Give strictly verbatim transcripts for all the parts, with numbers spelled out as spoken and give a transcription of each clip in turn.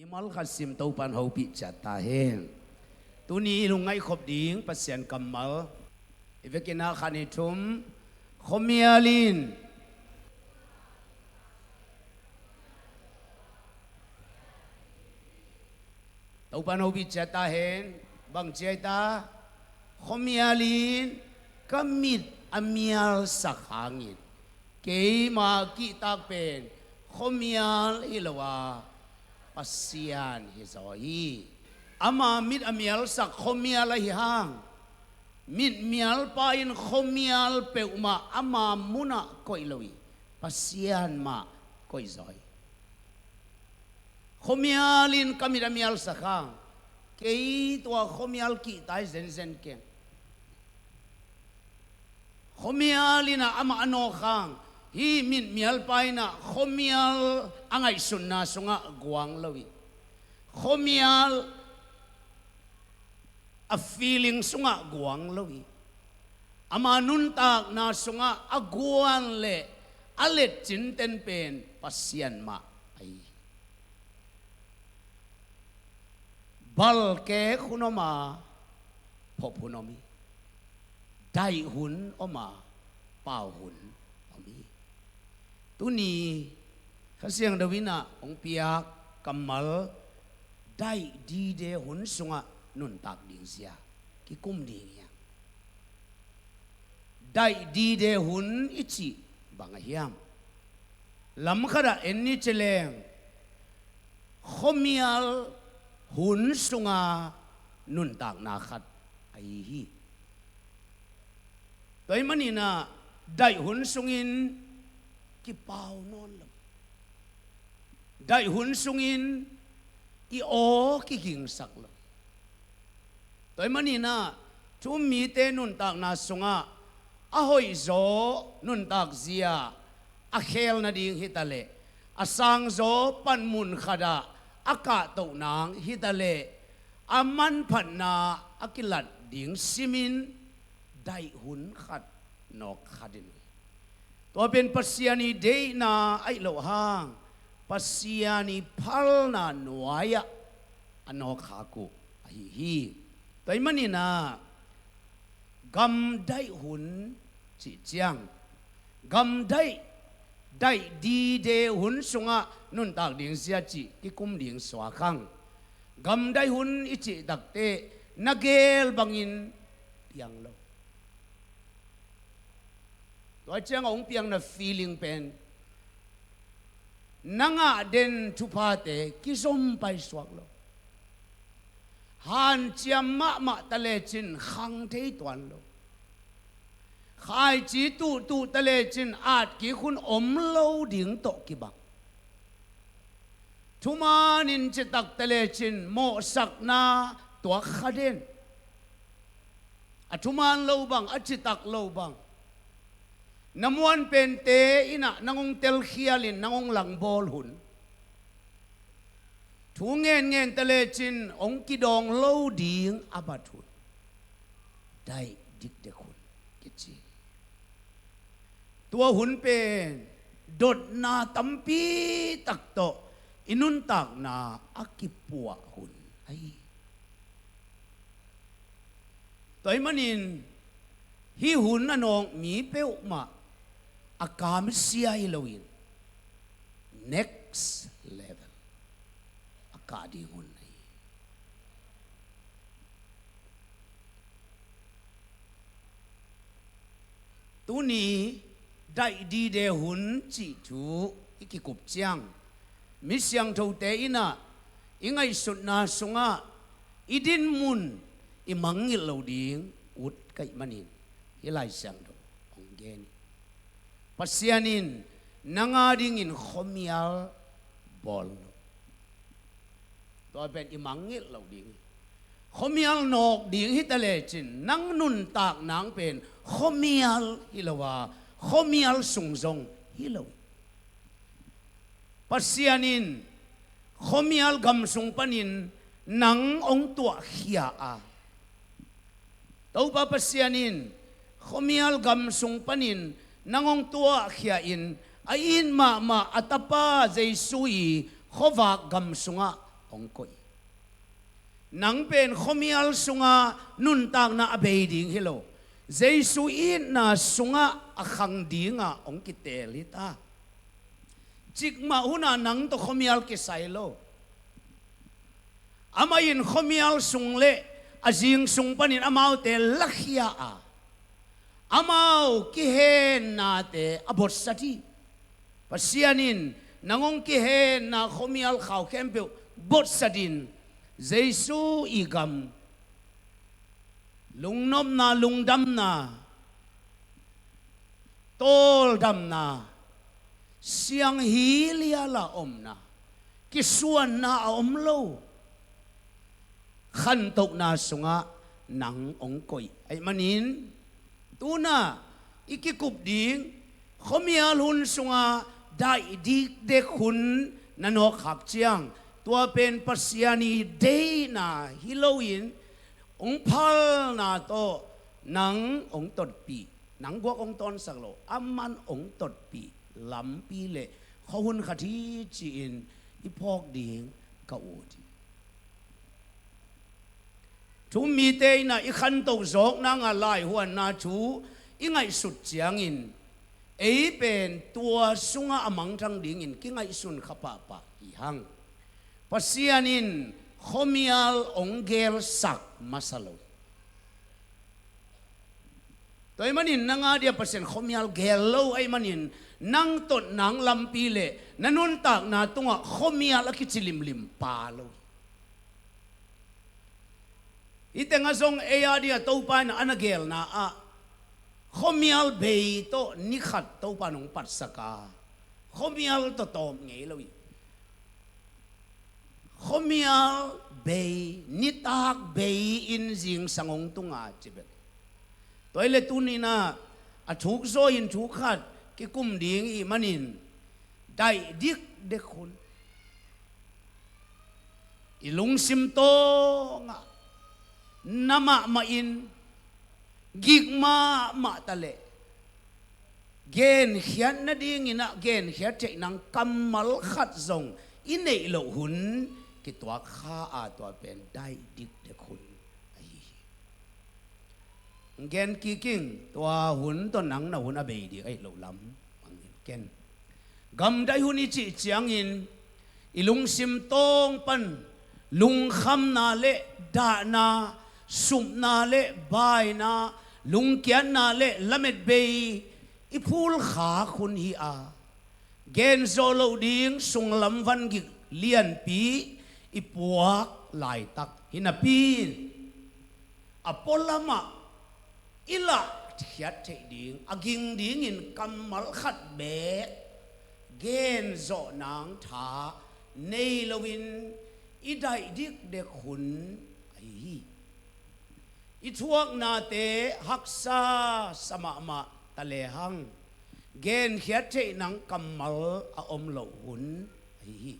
Kammal khat sim, Topa'n hopih ciat ta hen. Tuni i lungngaih khop ding Pasian kammal i vekin ah khat ni thum, khuamial in. Topa'n hopih ciat ta hen. Bang ci ai ta? Khuamial in ka mit a mialsak hangin keima kihtak pen khuamial hi lo a, Pasian hi zaw hi. Ama mit a mialsak khuamial ahi hang, mitmialpa in khuamial peuhmah ama munah koih lo hi, Pasian mah koih zaw hi. Khuamial in ka mit a mialsak hang, kei tua khuamial kihta hi zenzen keng. Khuamial in ah amah a nawk hang, hih mitmialpa in ah khuamial a ngaihsutna sungah guang lo hi. Khuamial a feeling sungah guang lo hi. Ama nuntakna sungah a guan le a letcin ten pen Pasian mah ahi hi. Balkek hun om a, phop hun om hi. Daih hun om a, pau hun om hi. Tuni Kha Siangtho in ah hong piak kammal, daih dide hun sungah nuntak ding zia kikum ding hi a. Daih dide hun i cih bang a hiam? Lam khatah en ni ci leng, khuamial hun sunga nuntakna khat ahi hi. Tua ahih manin ah daih hun sungin kipau nawn lo. Daih hun sungin i aw kigingsak lo. Tua ahih manin ah thu-um mite nuntakna sungah a hoihzaw nuntak zia a khel nading hi taleh, a sangzaw panmun khatah a kahtoh nang hi taleh, a manphatna a kilat ding simin daih hun khat nawk kha den uh hi. Tua pen Pasian ii deihna ahih loh hang, Pasian ii phalna nuai-ah a nawk khak uh ahi hi. Tua ahih manin ah gamdaih hun cih ciang, gamdaih, daih dide hun sungah nuntak ding zia cih kikum ding suak hang. Gamdaih hun i cih takteh na geel bangin piang lo. Tua ciang a hong piangna feeling pen na ngah den thuphate kizom paisuak lo. Hanciam mahmah ta lecin khang thei tuan lo. Khaici tuhtuh ta lecin atkik hun om lo ding tawh kibang. Thumanin citak ta lecin mawhsakna tuak kha den. A thuman lo bang, a citak lo bang, na muanpente in ah nang hong telkhialin nang hong langbawl hun. Thu ngenngen ta lecin hong kidawng lo ding a bat hun. Daih dikdek hun kici. Tua hun pen dotna tampi tak tawh i nuntakna a kipuah hun ahi. Tua ahih manin hih hun a nawk mi peuhmah a kamsia hi loin next level a kah ding hun ahi. Tuni daih dide hun cih thu i kikup ciang, mi siangthote in ah i ngaihsutna sungah i dinmun i mangngilh lo ding ut ka hih manin hih Lai Siangtho hong gen hi. Pasian in nang a dingin khuamial bawl lo. Tua pen i mangngilh lo ding hi. Khuamial nawk ding hi ta lecin nang nuntak nang pen khuamial hi lo a, khuamial sung zong hi lo hi. Pasian in khuamial gam sung panin nang hong tuahkhia a, Topa Pasian in khuamial gam sung panin nang hong tuahkhia in a it mahmah a Tapa Jesu ii khuavak gam sungah hong koih. Nang pen khuamial sungah nuntakna a bei ding hi lo. Jesu itna sungah a khang dingah hong kiteel hi ta. Cikmah hunah nang tawh khuamial kisai lo. Amah in khuamial sung le a zing sung panin amaute lakhia a, amau kihennate a botsat hi. Pasian in nang hong kihenna khuamial khau khempeuh botsatin Jesu i gam lungnopna, lungdamna, tawldamna, siang hi liala omna, kisuanna a om lo khantohna sungah nang hong koih ahih manin, tunah i kikup ding khuamial hun sungah daih dikdek hun na nawk khak ciang, tua pen Pasian i deihna hi loin hong phalna tawh nang hong totpih, nang guak hong tawnsak lo, aman hong totpih lampi le khuahun khat hi ci-in i phawk ding ka ut hi. Thu-um mite in ah i khantoh zawkna ngah laihuanna thu i ngaihsut ciangin, ei pen tua sungah a mangthang dingin kingaihsun kha pahpah hi hang. Pasian in khuamial hong gelsak masa lo. Tua ahih manin nang a dia Pasian khuamial gel lo ahih manin, nang totna lampi le na nuntakna tungah khuamial a kici limlim pa lo. Hih tengah zong ei a dia Topa in a na gelna ah khuamial bei tawh ni khat Topa in hong patsak a, khuamial tawh tawp ngei lo hi. Khuamial bei, nitak bei in zingsang hong tung a ci bek. Tua hi leh tuni-in ah a thuk zaw in thu khat kikum ding i hih manin, daih dikdek hun, i lungsim tawngah na mahmah in, gik mahmah ta leh, genkhiat nadingin ah genkhiat theih nang kammal khat zong i neih loh hun kituak kha a, tua pen daih dikdek hun ahi hi. Gen kik ing, tua hun tawh nang na hun a bei ding ahih loh lam bang in ken. Gamdaih hun i cih ciangin i lungsim tawng pan lungkhamna le dahna, supna le baina, lungkiatna le lametbei i phulkhak hun hi a, genzawh loh ding sunglam vangik lianpi i puak laitak hi napi in, a pualamah i lahkhiat theih ding, a ging dingin kammal khat beek genzawh nang tha nei loin i daih dikdek hun ahi hi. I thuaknate haksa sa mahmah ta lehang, genkhiat theih nang kammal a om loh hun ahi hi.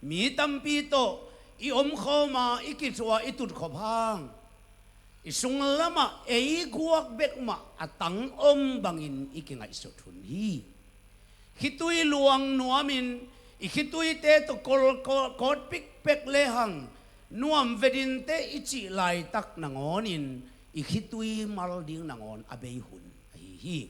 Mi tampi tawh i omkhawm a, i kithuah, i tutkhop hang, i sunglamah ei guak bek mah a tang om bangin i kingaihsut hun hi. Khitui luang nuamin i khituite tawh kol, kol, kawt pikpek lehang, nuam ve dinte i cih laitak nangawnin i khitui mal ding nangawn a bei hun ahi hi.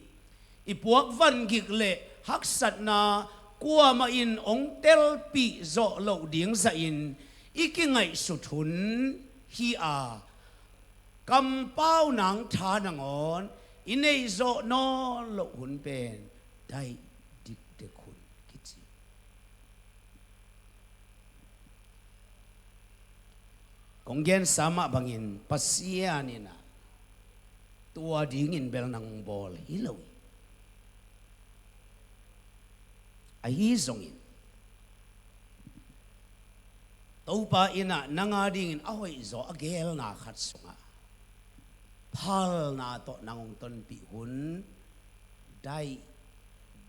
I puak vangik le haksatna kuamah in hong telpih zawh loh ding zahin i kingaihsut hun hi a, kampau nang tha nangawn i neih zawh nawn loh hun pen daih dikdek hun kici. Kong gensa mah bangin Pasian in ah tua dingin bel nang bawl hi lo hi. Ahi zongin Topa in ah nang a dingin a hoihzaw a gelna khat sungah phalna tawh nang hong tonpih hun daih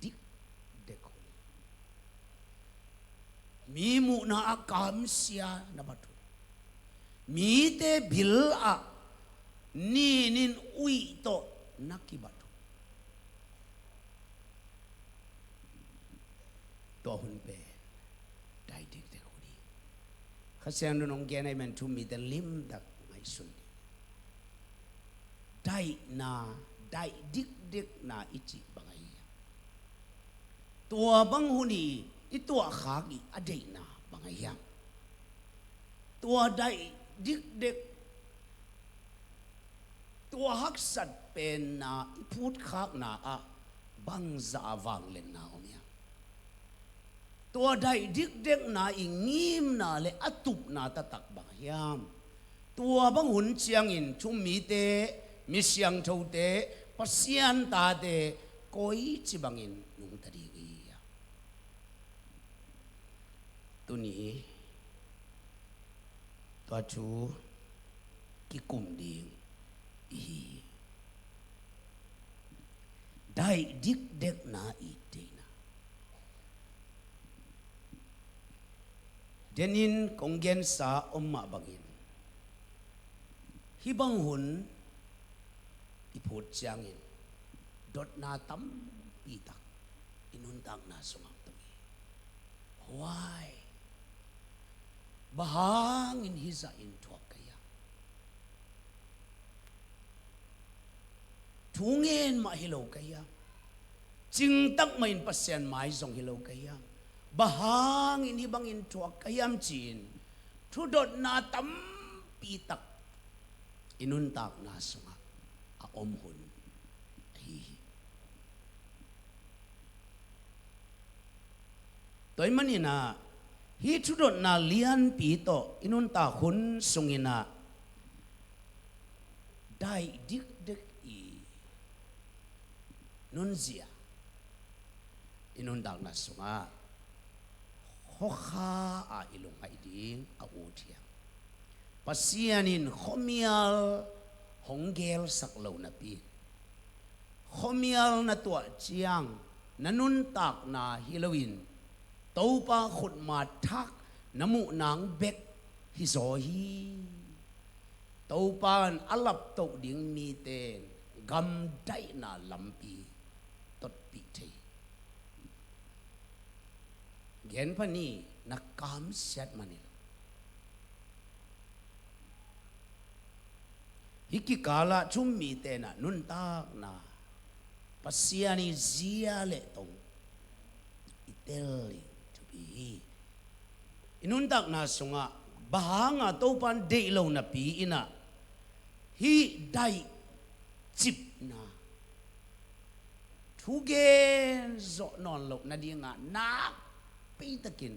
dikdek hun. Mi muhna ah kamsia na bat hun, mite bil ah ninin uih tawh na kibat hun, tua hun pen daih dikdek hun hi. Kha Siangtho in hong gen ahih manin thu-um mite limtak ngaihsun dih. Daihna, daih dikdekna i cih bang ahi hiam? Tua bang hun i, i tuahkhak i a deihna bang ahi hiam? Tua daih dikdek, tua haksat penna i phutkhakna ah bangzah a vangliatna om hiam? Tua daih dikdekna i ngimna le a tupna taktak bang hiam? Tua bang hun ciangin thu-um mite, mi siangthote, Pasian tate koici bangin nungta ding i hiam? Tuni tua thu kikum ding i hi. Daih dikdekna i deihna. Denin kong gensa om mah bangin, hih bang hun i phut ciangin dotna tampi tak i nuntakna sungah tong hi. Why? Bang hangin hih zah in thuak ka hiam? Thu ngen mah hi lo ka hiam? Cingtak mah in Pasian mai zong hi lo ka hiam? Bang hangin hih bangin thuak ka hiam ci-in thudotna tampi tak i nuntakna sungah a om hun ahi hi. Tua ahih manin ah, hih thudotna lianpi tawh i nuntak hun sungin ah, daih dikdek i nunzia i nuntakna sungah khuakha a i lungngaih ding a ut hiam? Pasian in khuamial hong gelsak lo napi, khuamial na tuah ciang na nuntakna hi loin Topa khutma thak na muh nang bek hi zaw hi. Topa in a laptoh ding mite in gamdaihna lampi totpih thei. Gen pha ni, na kamsiat man hi lo. Hih kikal ah thu-um mite in ah nuntakna, Pasian i zia le tong i tel ding thupi hi. I nuntakna sungah bang hanga Topa in deih lo napi in ah, hih daih cipna, thugen zawh nawn loh nadingah nakpitakin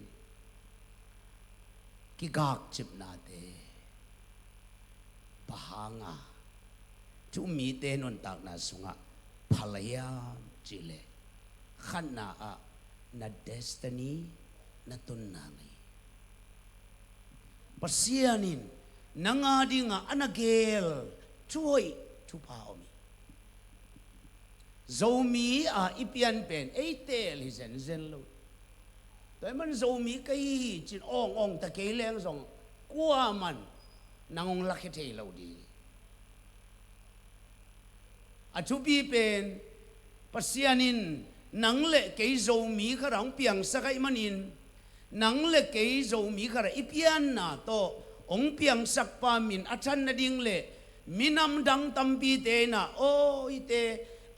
kigakcipnate, bang hanga thu-um mite nuntakna sungah phal hiam cih leh, khatna ah na destiny na tunna ngei. Pasian in nang a dingah a na geel thuhoih thupha om hi. Zomi a i pian pen ei teel hi zenzen lo. Tua ahih man Zomi ka hi hi ci-in awng awng ta kei leng zong kuaman nang hong lakhia thei lo ding hi. A thupi pen, Pasian in nang le kei Zomi khat ah hong piangsak ahih manin, nang le kei Zomi khat ah i pianna tawh hong piangsakpa min a than nading le minam dang tampite in ah, aw, hihte,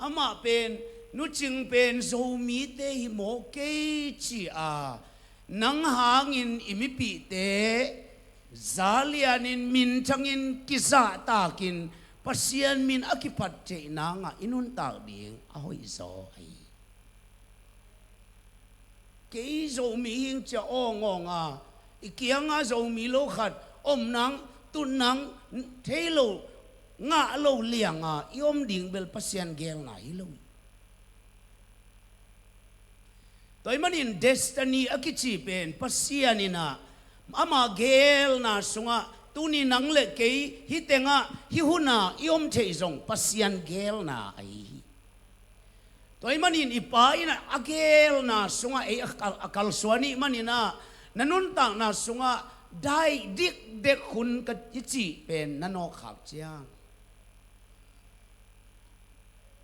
amah pen, Nu Cing pen Zomite hi maw kei ci-a, nang hangin i mipihte za lianin minthangin kizahtakin Pasian min a kiphat theih nangah i nuntak ding a hoihzaw ahi hi. Kei Zomi hi ing ci-a awng awng a, i kianga Zomi lo khat om nang, tun nang, thei lo, ngah lo lianga i om ding bel Pasian geelna hi lo hi. Tua ahih manin destiny a kici pen Pasian in ah ama geelna sungah tuni nang le kei hih tengah hih hunah i om theih zong Pasian geelna ahi hi. Tua ahih manin i Pa in ah a geelna sungah ei a kal, a kalsuan ahih manin ah, na nuntakna sungah daih dikdek hun ka i cih pen na nawkkhak ciang,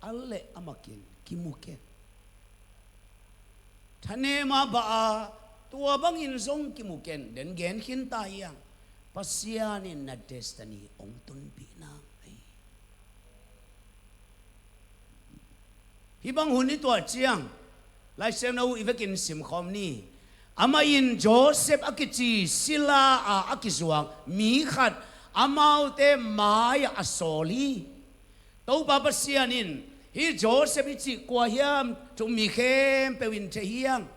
a leh a makin kimu ken. Thanem a bah a, Tua bangin zong kimu ken, den gen khin ta hiang. Pasian in na destiny hong tunpih nang ahi. Hih bang hun i tuah ciang, Lai Siangtho uh i vekin simkhawm ni. Amah in Joseph a kici sila a a kizuak mi khat amaute mai-ah a sawl hi. Topa Pasian in hih Joseph i cih kua hiam, thu um mi khempeuh in thei hiang.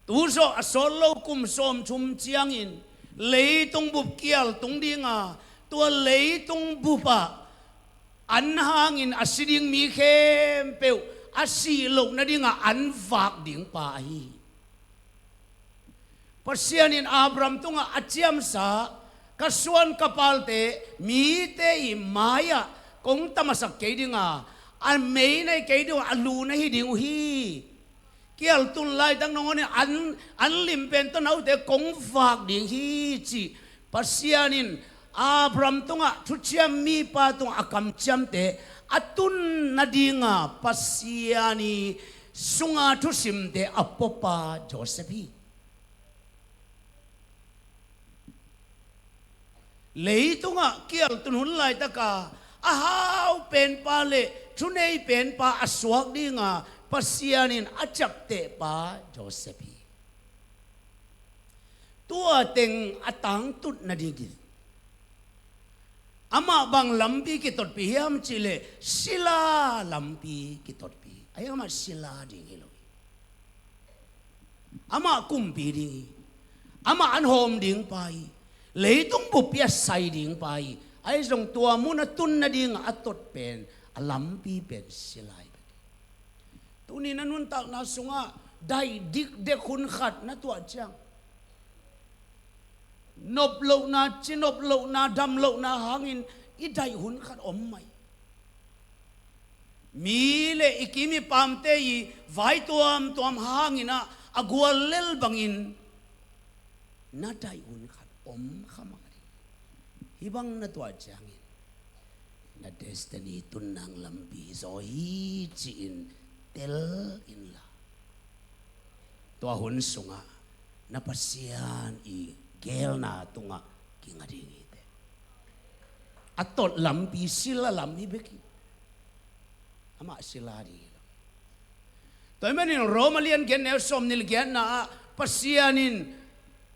Tu zawh a sawt lo kum sawmthum ciangin leitung bup kial tung dinga, tua leitung bupah an hangin a si ding mi khempeuh a sih loh nadinga an vak ding pa ahi hi. Pasian in Abraham tungah a ciamsa, ka suan ka palte mite i mai-ah kong tamasak kei dinga, a mei na hi kei dinga, a lu na hi ding uh hi. Kial tun laitak nangawn in an, an lim pen tawh note kong vak ding hi, ci Pasian in Abraham tungah, thuciam mipa tungah a kamciamte a tun nadinga Pasian i sunga thusimte a puapa Joseph hi. Leitungah kial tun hun laitaka a hau penpa le thunei penpa a suak dinga Pasian in a ciaptehpa Joseph hi. Tua teng a tangtut nadingin amah bang lampi kitotpih hiam cihleh sila lampi kitotpih. Ahi amah sila ding hi lo hi. Amah kumpi ding hi. Amah an hawm ding pa hi. Leitung buppi a sai ding pa hi. Ahi zong tua mun a tun nading a tot pen, a lampi pen sila hi. Tuni na nuntakna sungah daih dikdek hun khat na tuah ciang, nop lohna, ci nop lohna, dam lohna hangin i daih hun khat om mai. Mi le i kim i pamte i vai tuamtuam hangin ah a gual lel bangin na daih hun khat om kha mah ding. Hih bang na tuah ciangin na destiny tun nang lampi zaw hi ci-in tel inla, tua hun sungah na Pasian i geelna tungah kinga ding hi teh. A tot lampi sila lam hi bek hi. Amah sila ding hi lo. Tua ahih manin Roma lian giat neu sawmnih le giatna ah Pasian in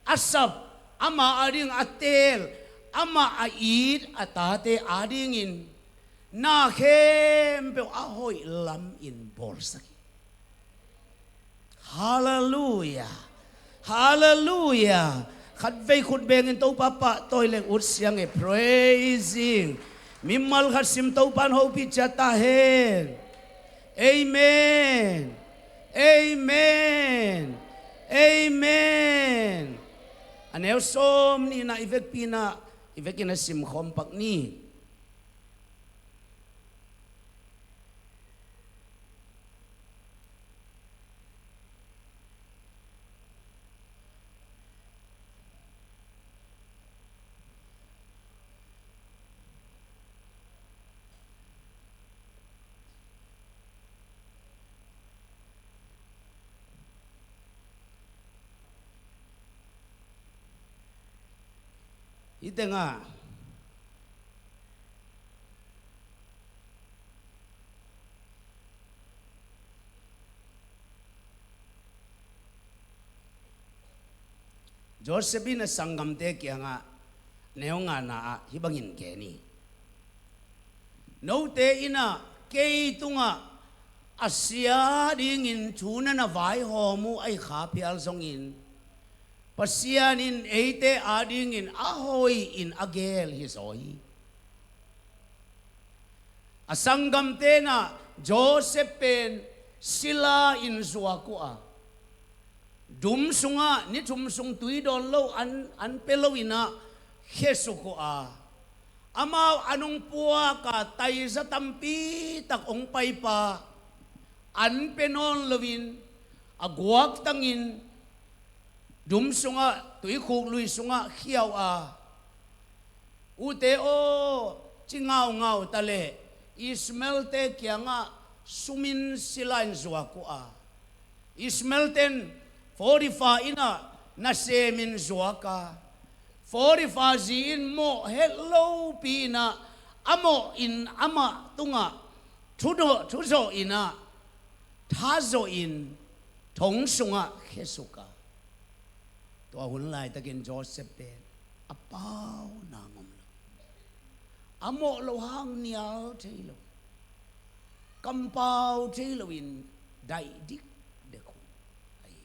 a sap, ama ading a teel, amah a it a tate adingin na khempeuh a hoih lamin bawlsak hi. Halleluiah. Halleluiah. Khatvei khut bengin Topa pahtawi leng ut siang e, praising. Mimal khat sim Topa in hopih ciat ta hen. Amen. Amen. Amen. A neu sawmnihna i vekpi-in ah, i vekin ah simkhawm pak ni. Hih tengah Joseph in a sanggamte kiangah neu ngana ah hih bangin gen hi. Note in ah kei tungah a sia dingin thu na na vaihawm uh ahih kha phial zongin, Pasian in eite adingin a hoihin a geel hi zaw hi. A sanggamte in ah Joseph pen sila in zuak uh a, dum sungah ni thum sung tui dawn lo an, an pia loin ah khesuk uh a, amau an hong puak a, taiza tampi tak hong paipa, an pia nawn loin a guaktangin dum sungah, tuikhuk lui sungah khia uh a, ute aw, ci ngaungau ta leh Ishmael-te kiangah sumin sila in zuak uh a, Ishmael ten Potiphar inn ah nasemin zuak a, Potiphar zi in mawh het lopi in ah, a mawh in amah tungah thudawh thuzawh in ah, thazawh in thong sungah khesuk a. Tua hun laitakin Joseph pen a pau nang om lo, a mawh loh hang nial thei lo, kampau thei loin daih dikdek hun ahi.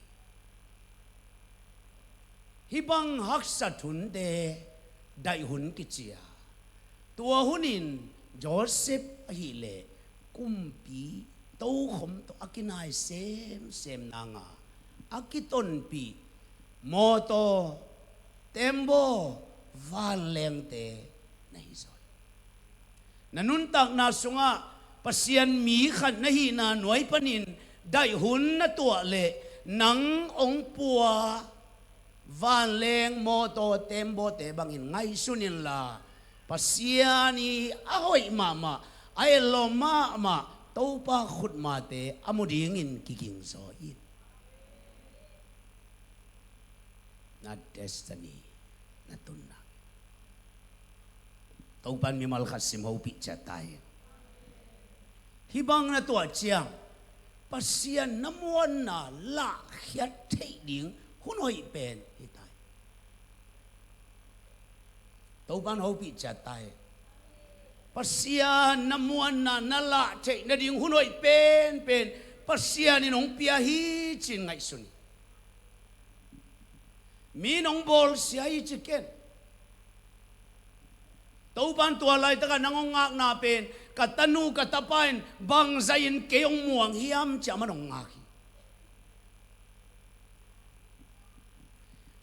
Hih bang haksat hunte daih hun kici a, tua hunin Joseph ahileh kumpi tokhom tawh a kinai semsem nanga a kitonpih mawtaw, tembaw, vanlengte na hi zaw hi. Na nuntakna sungah Pasian mi khat na hihna nuai panin daih hun na tuah leh nang hong pua vanleng, mawtaw, tembawte bangin ngaihsun inla, Pasian i a hoih mahmah, a etlawm mahmah Topa khutmate a mu dingin kiging zaw in. Na destiny, na tunna. Topan mimal khat sim hopih ciat ta hi. Hih bang na tuah ciang Pasian na muanna lahkhiat theih ding hun hoih pen hi ta hi. Topan hopih ciat ta hi. Pasian na muanna na lah theih nading hun hoih penpen Pasian in hong pia hi ci-in ngaihsun hi. Mi in hong bawlsia hi ci ken. Topan tua laitakah nang hong ngakna pen, ka tanu ka tapa in bangzah in kei hong muang hiam ci-a amah in hong ngak hi.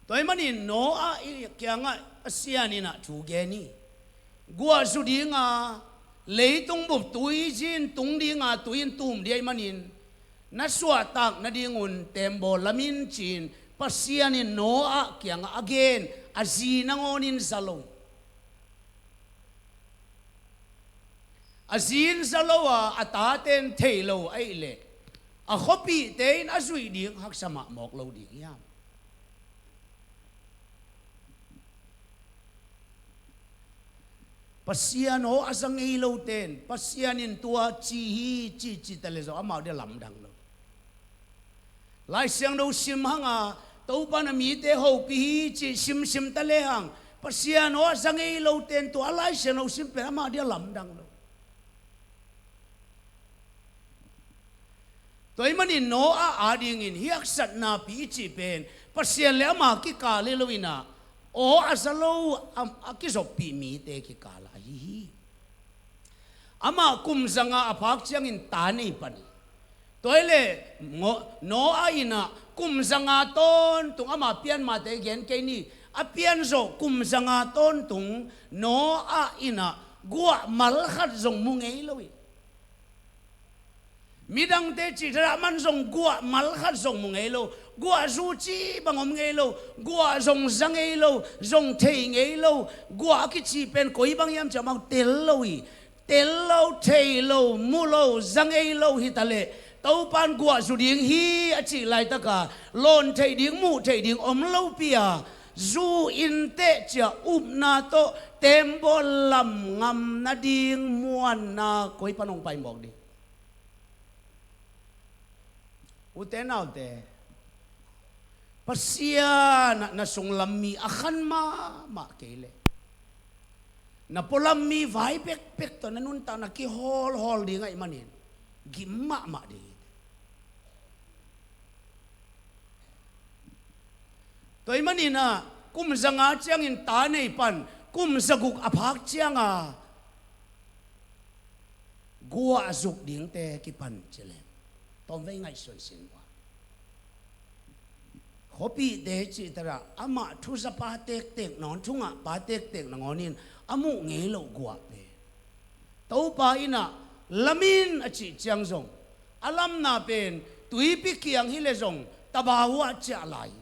Tua ahih manin Noah i kiangah Pasian in ah thu gen hi. Guah zu dinga leitung bup tui zin tung dinga tui in tum ding ahih manin na suahtak nadingun tembaw lam in ci-in Pasian in Noah kiangah a gen, a zi nangawn in za lo. A zi in za lo a, a tate in thei lo ahih leh a khuapihte in a zuih ding haksa mah mawk lo ding hiam? Pasian aw a za ngei lote in Pasian in tua ci hi ci ci ta leh zong amau dia lamdang lo. Lai Siangtho sim hanga Topa na mite hopih hi ci simsim ta lehang Pasian aw a za ngei lote in tua Lai Siangtho sim pen amah dia lamdang lo. Tua ahih manin Noah adingin hih haksatna pi i cih pen Pasian le ama kikal hi lo in ah, aw a za lo a, a kizoppih mite kikal ahi hi. Amah kum zanga a phak ciangin ta nei pan hi. Tua hi leh Ngo-, Noah in ah kum zanga tawntung ama pianmate gen kei ni. A pian zawh kum zanga tawntung Noah in ah guah mal khat zong mu ngei lo hi. Midangte cih thadah man zong guah mal khat zong mu ngei lo. Guah zu cih bang om ngei lo. Guah zong za ngei lo, zong thei ngei lo. Guah a kicih pen koi bang hiam cih amau tel lo hi. Tel lo, thei lo, mu lo, za ngei lo hi ta leh Topan guah zu ding hi a cih laitaka lawn theih ding, muh theih ding om lopi a, zu in teh cia upna tawh tembaw lam ngam nading muanna koi pan hong pai mawk ding? Ute naute, Pasian ah na sunglam mi a khan mahmah kei leh na pualam mi vai bekbek tawh na nuntakna kihawlhawl ding ahih manin gim mahmah ding hi. Tua ahih manin ah kum zanga ciangin ta nei pan kum zaguk a phak cianga guah zuk dingte kipan ci leng tawmvei ngaihsun sin ua. Khuapihte cih thadah amah thu za pa tektek nangawn, thu ngah pa tektek nangawn in a muh ngei loh guah pen Topa in ah lam in a cih ciang zong a lamna pen tuipi kiang hi leh zong tabahuah ciah lai hi.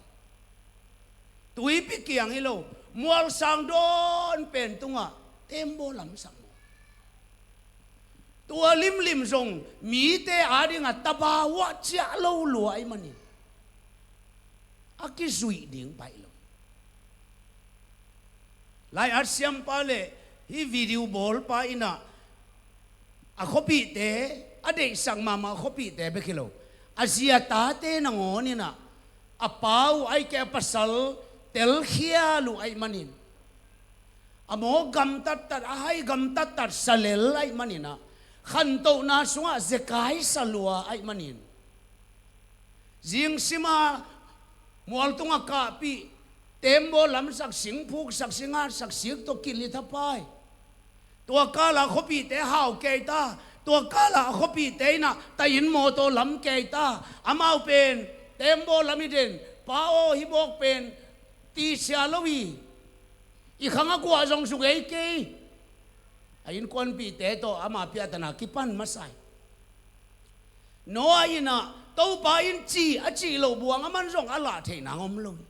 Tuipi kiang hi lo, mualsang dawn pen tungah tembaw lamsak maw? Tua limlim zong mite adingah tabau ah ciah lo lua ahih manin a kizuih ding baih lo. Lai-at siampa le hih video bawlpa in ah a khuapihte, a deihsak mahmah a khuapihte bek hi lo, a zi a tate nangawn in ah a pa uh ahih kei a pasal telkhial uh ahih manin, a mawk gamtattat, a hai gamtattat sa lel ahih manin ah, khantohna sungah zekai sa lua ahih manin, zing sim a mual tungah kahpih, tembaw lamsak, singphuksak, singatsak, sik tawh kilh hi thapai. Tua kal ah a khuapihte hau kei ta. Tua kal ah a khuapihte in ah taih inn mawtaw lam kei ta. Amau pen tembaw lam hi den. Pa aw, hih bawk pen tisia lo hi. I khang a guah zong zu ngei kei. A innkuanpihte tawh ama piahtana kipan masa hi. Noah in ah Topa in cih a cih loh buang aman zong a lah theih nang om lo hi.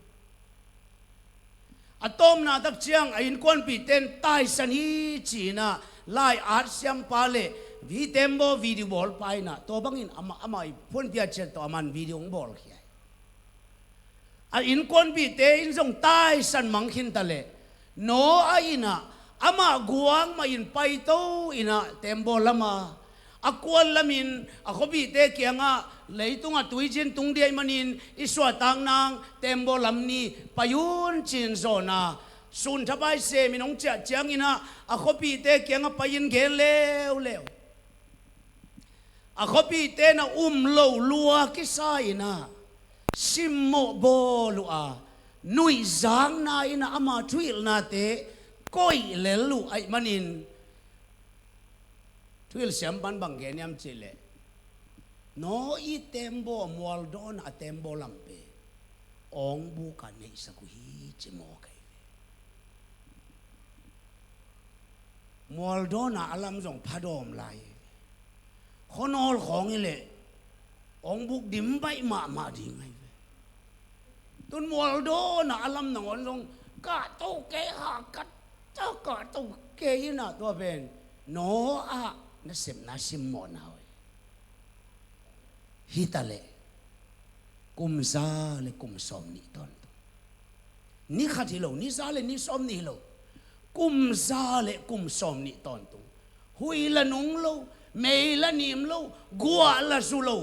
A tawpna tak ciang a innkuanpihte in taisan hi ci-in ah lai-at siampa le hih tembaw video bawlpa in ah tua bangin amah, amah i phuanpia ciat tawh aman video hong bawlkhia hi. A innkuanpihte in zong taisan mang khin ta leh, Noah in ah amah guak mah in paito in ah tembaw lam a, a kuan lamin a khuapihte kiangah, leitungah tuizi'n tung ding ahih manin i suahtak nang tembaw lam ni, pai un ci-in zawn a, sun thapai semin hong ciah ciangin ah a khuapihte kiangah pai-in gen leuleu. A khuapihte in ah um loh lua kisa in ah simmawh bawl uh a, nuihzakna in ah ama thuhilhnate koih lel uh ahih manin, thuhilh siampa in bang gen hiam cih leh, Noah i tembaw, mualdawn a tembaw lam pen awngbuk ah neihsak uh hi ci mawk hi ve. Mualdawn a a lam zong phadawm lai hi ve. Khuanawl khawng hi leh awngbuk dim baih mahmah ding ahi ve. Tun mualdawn a a lam nangawn zong kahto kei, ha, kahto, kahto kei in ah tua pen Noah nasepna simmawhna uh hi. Hi ta leh kum za le kum sawmnih tawntung. Ni khat hi lo, ni za le ni sawmnih hi lo. Kum za le kum sawmnih tawntung. Hui la nung lo, mei la nim lo, guah la zu lo.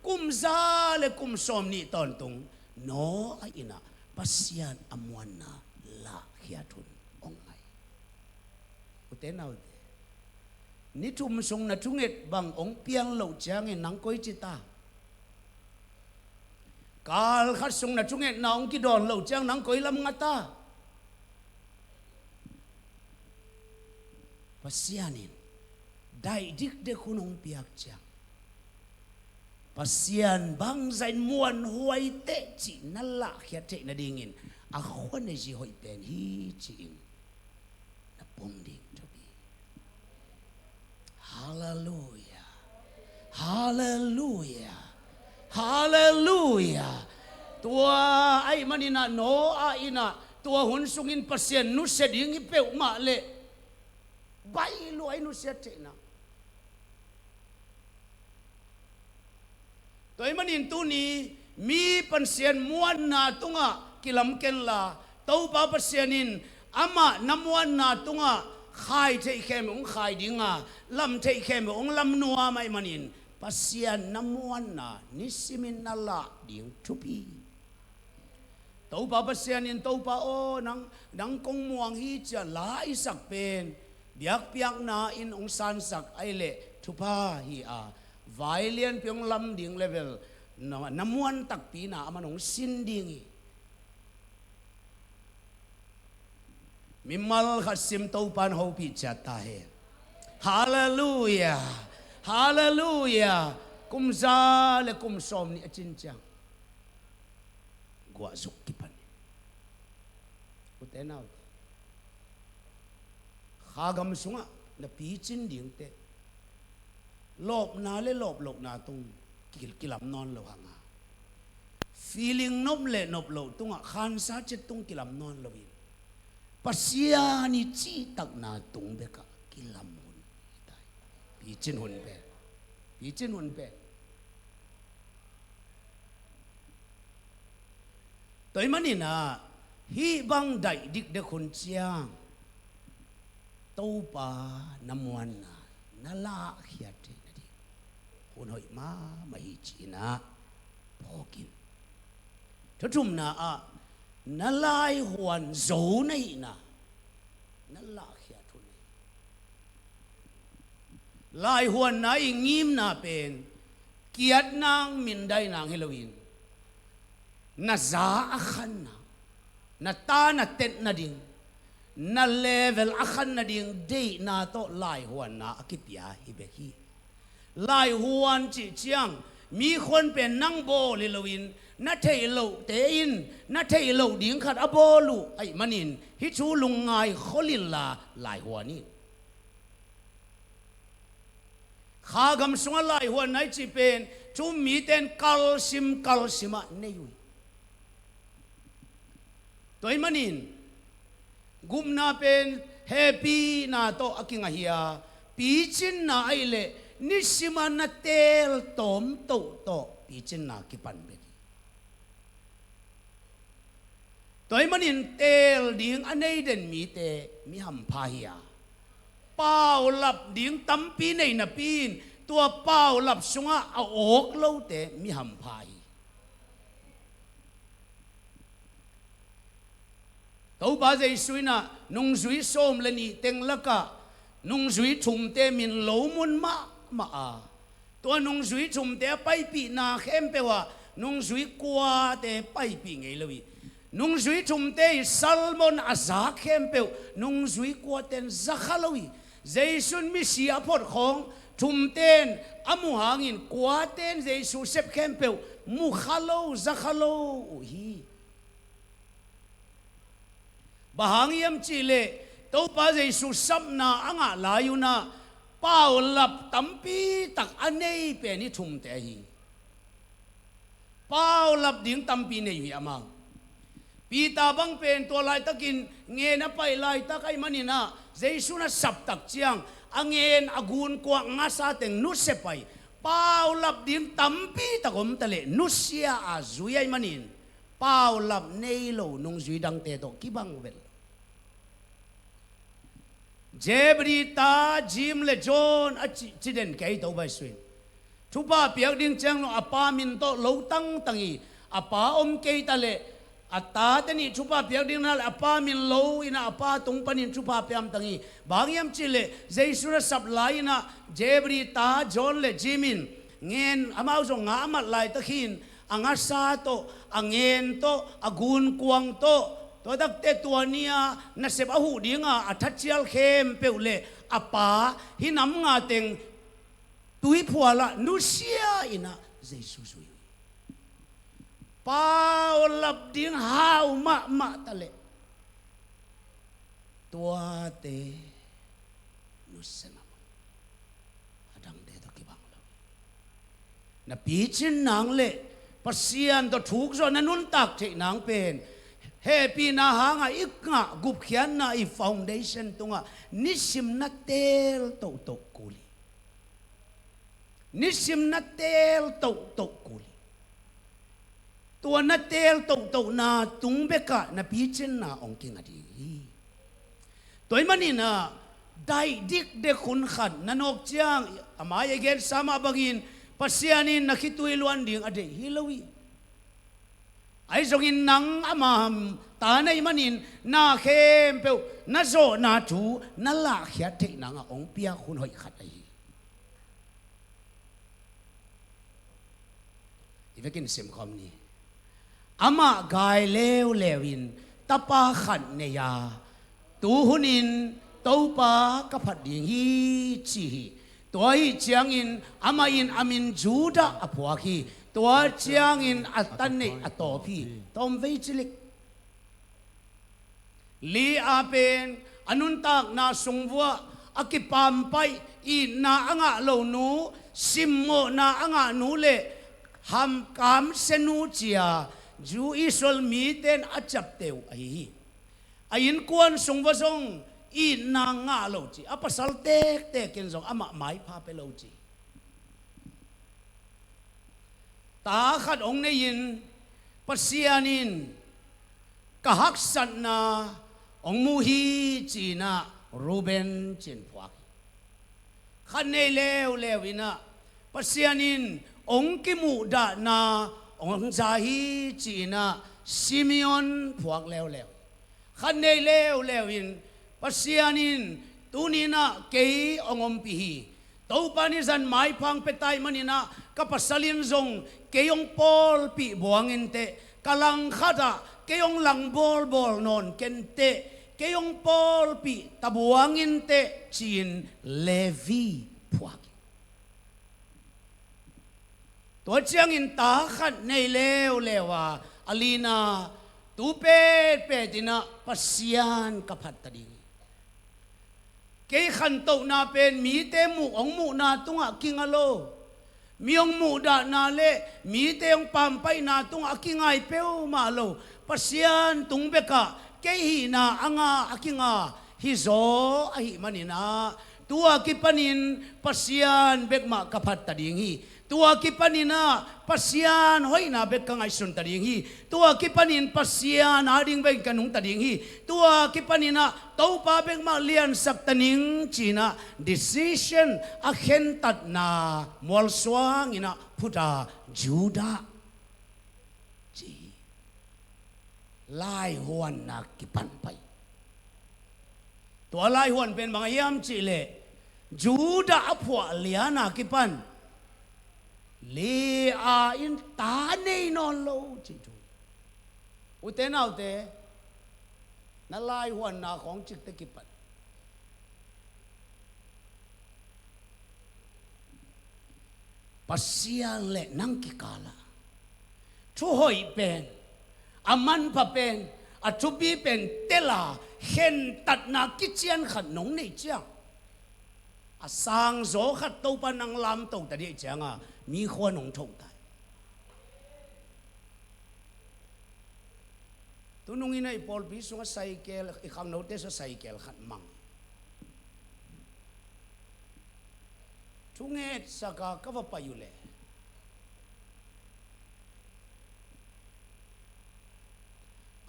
Kum za le kum sawmnih tawntung Noah in ah Pasian a muanna lahkhiat hun hong ngai. Ute naute, ni thum sung na thunget bang hong piang loh ciangin nang koi ci ta? Kal khat sung na thungetna hong kidawn loh ciang nang koi lam nga ta? Pasian in daih dikdek hun hong piak ciang, Pasian bangzah in muanhuai teh cih na lahkhiat theih nadingin a khuanezi hoih pen hi ci-in na pom ding thupi. Halleluia. Halleluia. Halleluia. Tua ahih manin ah Noah in ah tua hun sungin Pasian nusia ding hi peuhmah leh baih lua, i nusiat theihna. Tua ahih manin tuni mi Pasian muanna tungah kilam kenla, Topa Pasian in amah na muanna tungah khai theih khempeuh hong khai ding a, lam theih khempeuh hong lam nuam ahih manin Pasian na muanna nisimin na lah ding thupi. Topa Pasian in, Topa aw, nang, nang kong muang hi ci-a la i sak pen biakpiakna in hong sansak ahih leh thupha hi a, vai lianpi hong lam ding level na, na muan takpi na aman hong sin ding hi. Mimal khat sim, Topa in hopih ciat ta hen. Halleluia. Halleluia. Kum za le kum sawmnih a cin ciang guahzuk kipan hi. Ute naute, kha gam sungah na picin dingte lawpna le lawplohna tung ki, kilam nawn lo hang a, feeling nop le nop loh tungah khansa ciat tung kilam nawn loin Pasian i cihtakna tung bekah kilam hun hi ta hi. Picin hun pen, picin hun pen. Tua ahih manin ah, hih bang daih dikdek hun ciang Topa na muanna na lahkhiat theih nading hun hoih mahmah hi ci-in ah phawk in. Thu thumna ah, na laihuan zo na hihna na lahkhiat hun hi. Laihuanna i ngimna pen kiat nang, mindai nang hi loin, na za a khan nang, na ta na tet nading, na level a khan nading deihna tawh laihuanna a kipia hi bek hi. Laihuan cih ciang mi khuan pen nang bawl hi loin, na theih lohte in na theih loh ding khat a bawl uh ahih manin, hih thu lungngai khol inla laihuan in. Kha gam sungah laihuanna i cih pen thu-um mite in kalsim kalsim ah nei uh hi. Tua ahih manin gupna pen hehpihna tawh a kingah hi a, picinna ahih leh nisim a na teel tawmtoh tawh picinna kipan bek hi. Tua ahih manin teel ding a nei den mite mi hampha hi a, paulap ding tampi nei napi in tua paulap sungah a awk lote mi hampha hi. Topa Jesu in ah nungzui sawm le nih teng lakah nungzui thumte min lo mun mahmah a, tua nungzui thumte a paipihna khempeuh ah nungzui kuate paipih ngei lo hi. Nungzui thumte i sermon a zak khempeuh nungzui kuate'n za kha lo hi. Jesu in misi a phot khawng thumte'n a muh hangin kuate'n Jesu sep khempeuh mu kha lo, za kha lo uh hi. Bang hang hiam cih leh Topa Jesu sapna a ngah lai un ah paulap tampi tak a nei pen hih thumte hi. Paulap ding tampi nei uh hi amau. Peter bang pen tua laitakin ngen a paih laitak ahih manin ah Jesu in a sap tak ciang a ngen a gunkuang ngasa teng nusia pah hi. Paulap ding tampi tak om ta leh nusia a zui ahih manin paulap nei lo nungzui dangte tawh kibang vet lo. Zebedee ta James le John a ci, ci den kei, Topa Jesu in thupha piak ding ciang lo a pa min tawh lo tangtang hi. A pa om kei ta leh a tate nih thupha piak ding na leh a pa min lo in ah a pa tung panin thupha piamtang hi. Bang hang hiam cih leh Jesu in a sap lai in ah Zebedee ta John le James in ngen amau zong nga a mat laitak hi in a ngasa tawh, a ngen tawh, a gunkuang tawh, tua takte tua ni-a nasep a huh dinga a thacial khempeuh le a pa hih nam nga teng tuiphual ah nusia in ah Jesu zui uh hi. Paulap ding hau mahmah ta leh tuate nusia mahmah. A dangte tawh kibang lo. Na picin nang le Pasian tawh thuk zawh na nuntak theih nang pen hehpihna hangah i ngah gupkhiatna i foundation tungah nisim na teel tohtoh kul hi. Nisim na teel tohtoh kul hi. Tua na teel tohtohna tung bekah na picinna hong kinga ding hi. Tua ahih manin ah daih dikdek hun khat na nawk ciang, a mai-ah i gensa mah bangin Pasian in na khitui luan ding a deih hi lo hi. Ahi zongin nang ama ta na hih manin na khempeuh na zawhna thu na lahkhiat theih nangah hong piak hun hoih khat ahi hi. I vekin simkhawm ni. Amah gai leuleu in tapa khat nei a, tu hunin Topa ka phat ding hi ci hi. Tua ahih ciangin amah in a min Judah a phuak hi. Tua ciangin a ta neih a tawp hi. Tawmvei cilik. Leah pen a nuntakna sung vuah a kipampaih, itna a ngah lo nu, simmawhna a ngah nu le hamkamsia nu ci-a Jew Israel mite in a ciapteh uh ahi hi. A innkuan sung vuah zong itna ngah lo ci, a pasal tektek in zong amah maipha pia lo ci. Ta khat hong nei-in Pasian in ka haksatna hong mu hi ci-in ah Reuben ci-in phuak hi. Khat nei leuleu in ah Pasian in hong kimuhdahna hong za hi ci-in ah Simeon phuak leuleu. Khat nei leuleu in Pasian in tuni-in ah kei hong ompih hi. Topa in zan maipha hong pia ta ahih manin ah ka pasal in zong kei hong pawlpih buang in teh, ka langkhat ah kei hong lang bawlbawl nawn ken teh, kei hong pawlpih ta buang in teh ci-in Levi phuak hi. Tua ciangin ta khat nei leuleu a, a lina, tu petpet in ah Pasian ka phat ta ding hi. Kei khantohna pen mite muh, hong muhna tungah kinga lo. Mi hong muhdahna le mite hong pampaihna tungah a kingai peuhmah lo. Pasian tung bekah kei hihna a nga, a kinga hizaw ahih manin ah, tu-a kipanin Pasian bek mah ka phat ta ding hi. Tu-a kipanin ah Pasian hoihna bek ka ngaihsun ta ding hi. Tu-a kipanin Pasian ading bek ka nungta ding hi. Tu-a kipanin ah Topa bek mah liansak ta ning ci-in ah decision, a khentatna mualsuang in ah phut a, Judah ci hi. Laihuanna kipan pai. Tua laihuan pen bang a hiam cih leh, Judah a phuah liana kipan Leah in ta nei nawn lo cih thu. Ute naute, na laihuanna khawng cikte kipan Pasian le nang kikal ah thuhoih pen, a manpha pen, a thupi pen tel a, khentatna kician khat nong neih ciang, a sangzaw khat Topa nang lamto ta dih ciang a, mi khua nong tho ta hi. Tunung in ah i pawlpi sungah cycle, i khangnote sungah cycle khat mang. Thungetsak a ka va pai uh leh,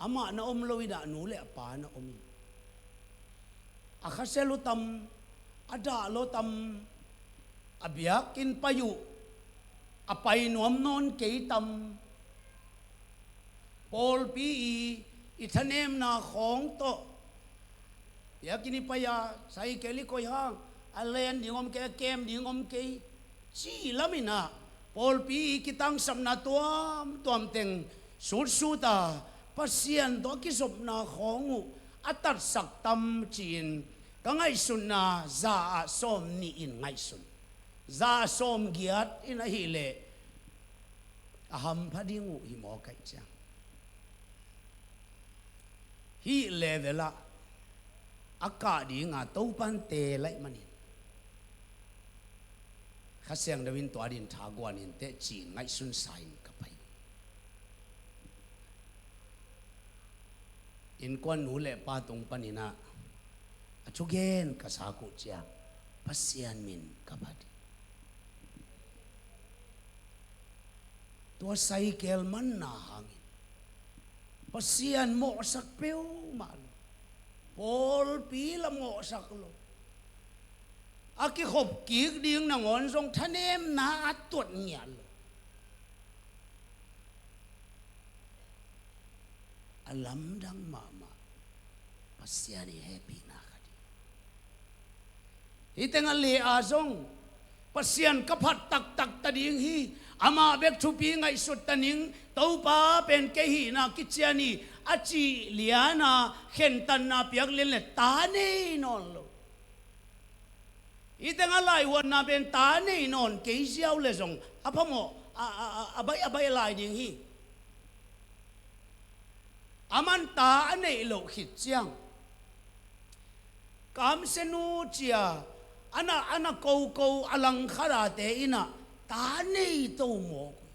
amah na om lo in ah, a nu le a pa na om in, a khasel uh tam, a dah lo tam, a biakinn pai uh a pai nuam nawn kei tam, pawlpi i, i thanemna khawng tawh biakinn i pai a, cycle i koih hang, a len ding om kei, a kem ding om kei, cih lam in ah, pawlpi i kitangsapna tuamtuam teng sutsut a, Pasian tawh a kizopna khawng uh a tatsak tam ci-in ka ngaihsutna za ah sawm nih in ngaihsun. Za ah sawm giat in ahih leh a hampha ding uh hi maw kaih ciang. Hih level ah a kah dinga Topan te laih manin, Kha Siangtho in tua din thaguan in teh ci-in ngaihsun sa-in ka pai. Innkuan nu le pa tung panin ah a thugen ka sak uh ciang Pasian min ka phat hi. Tua cycle manna hangin Pasian mawhsak peuhmah lo. Pawlpi la mawhsak lo. A kikhop kik ding nangawn zong thanemna a tuat ngiat lo. A lamdang mahmah Pasian i hehpihna khat hi. Hih tengah Leah zong Pasian ka phat taktak ta ding hi, amah bek thupi ngaihsut ta ning, Topa pen kei hihna kician hi, a cih liana khentatna piak lian le ta nei nawn lo. Hih tengah laihuanna pen ta nei nawn kei ziau le zong a phamawh, a, a, a, a baih, a baih lai ding hi. Aman ta a neih loh khit ciang, kamsianu cia a na, a na koko a langkhata te in ah ta nei to mawk uh hi.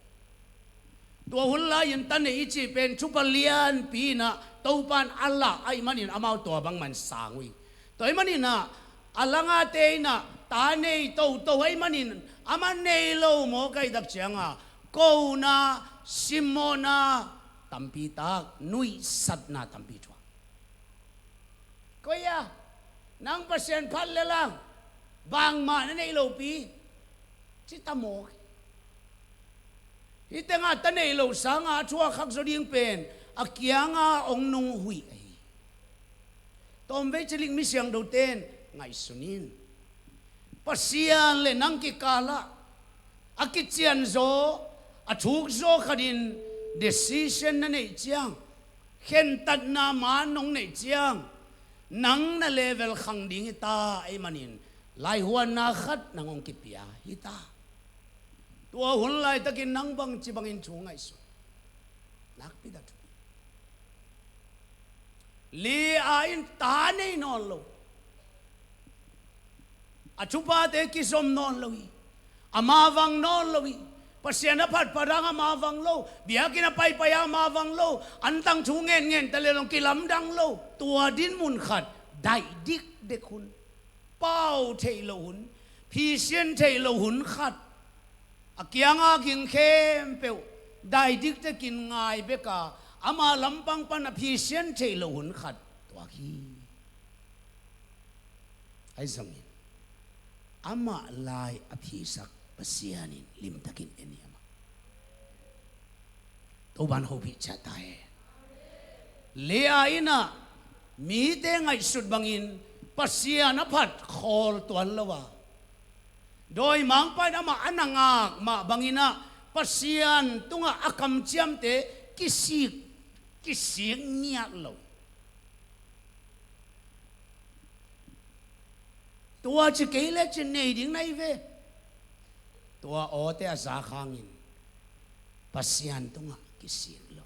Tua hun lai-in ta nei i cih pen thupha lianpi in ah Topan a lah ahih manin amau tua bangmah in sang uh hi. Tua ahih manin ah, a langate in ah ta nei toto ahih manin, amah nei lo mawk ahih tak ciangin ah, kona, simmawhna tampi tak, nuihsatna tampi thuak. Koi a, nang Pasian phat le lang, bangmah na neih lopi, ci ta mawk hi. Hih tengah ta neih loh sangin a thuak khak zaw ding pen a kiangah hong nunghuih ahi. Tawmvei cilik mi siangthote in ngaihsun in. Pasian le nang kikalah a kicianzaw, a thukzaw khatin decision na neih ciang, khentatna man nong neih ciang, nang na level khang ding hi ta ahih manin, laihuanna khat nang hong kipia hi ta. Tua hun laitakin nang bangci bangin thu ngaihsun? Nakpi tak thupi. Leah in ta nei nawn lo. A thupate kizom nawn lo hi. A mavang nawn lo hi. Pasian a phatphat hang a mavang lo. Biakinn a paipai hang a mavang lo. Antang thu ngenngen ta leh zong kilamdang lo. Tua dinmun khat daih dikdek hun, pau theih loh hun, phisian theih loh hun khat, a kianga ging khempeuh daih dikdekin ngai bek a, ama lampang pan a phisian theih loh hun khat tuak hi. Ahi zongin amah lai a phisak Pasian in limtakin en hi amah. Topa'n hopih ciat ta hen. Leah in ah mite ngaihsut bangin Pasian a phat khawl tuan lo a, dawimangpa in amah a na ngak mah bangin ah Pasian tungah a kamciamte kisik, kisik ngiat lo. Tua ci kei le ci nei ding na hi ve. Tua awte a zak hangin Pasian tungah kisik lo.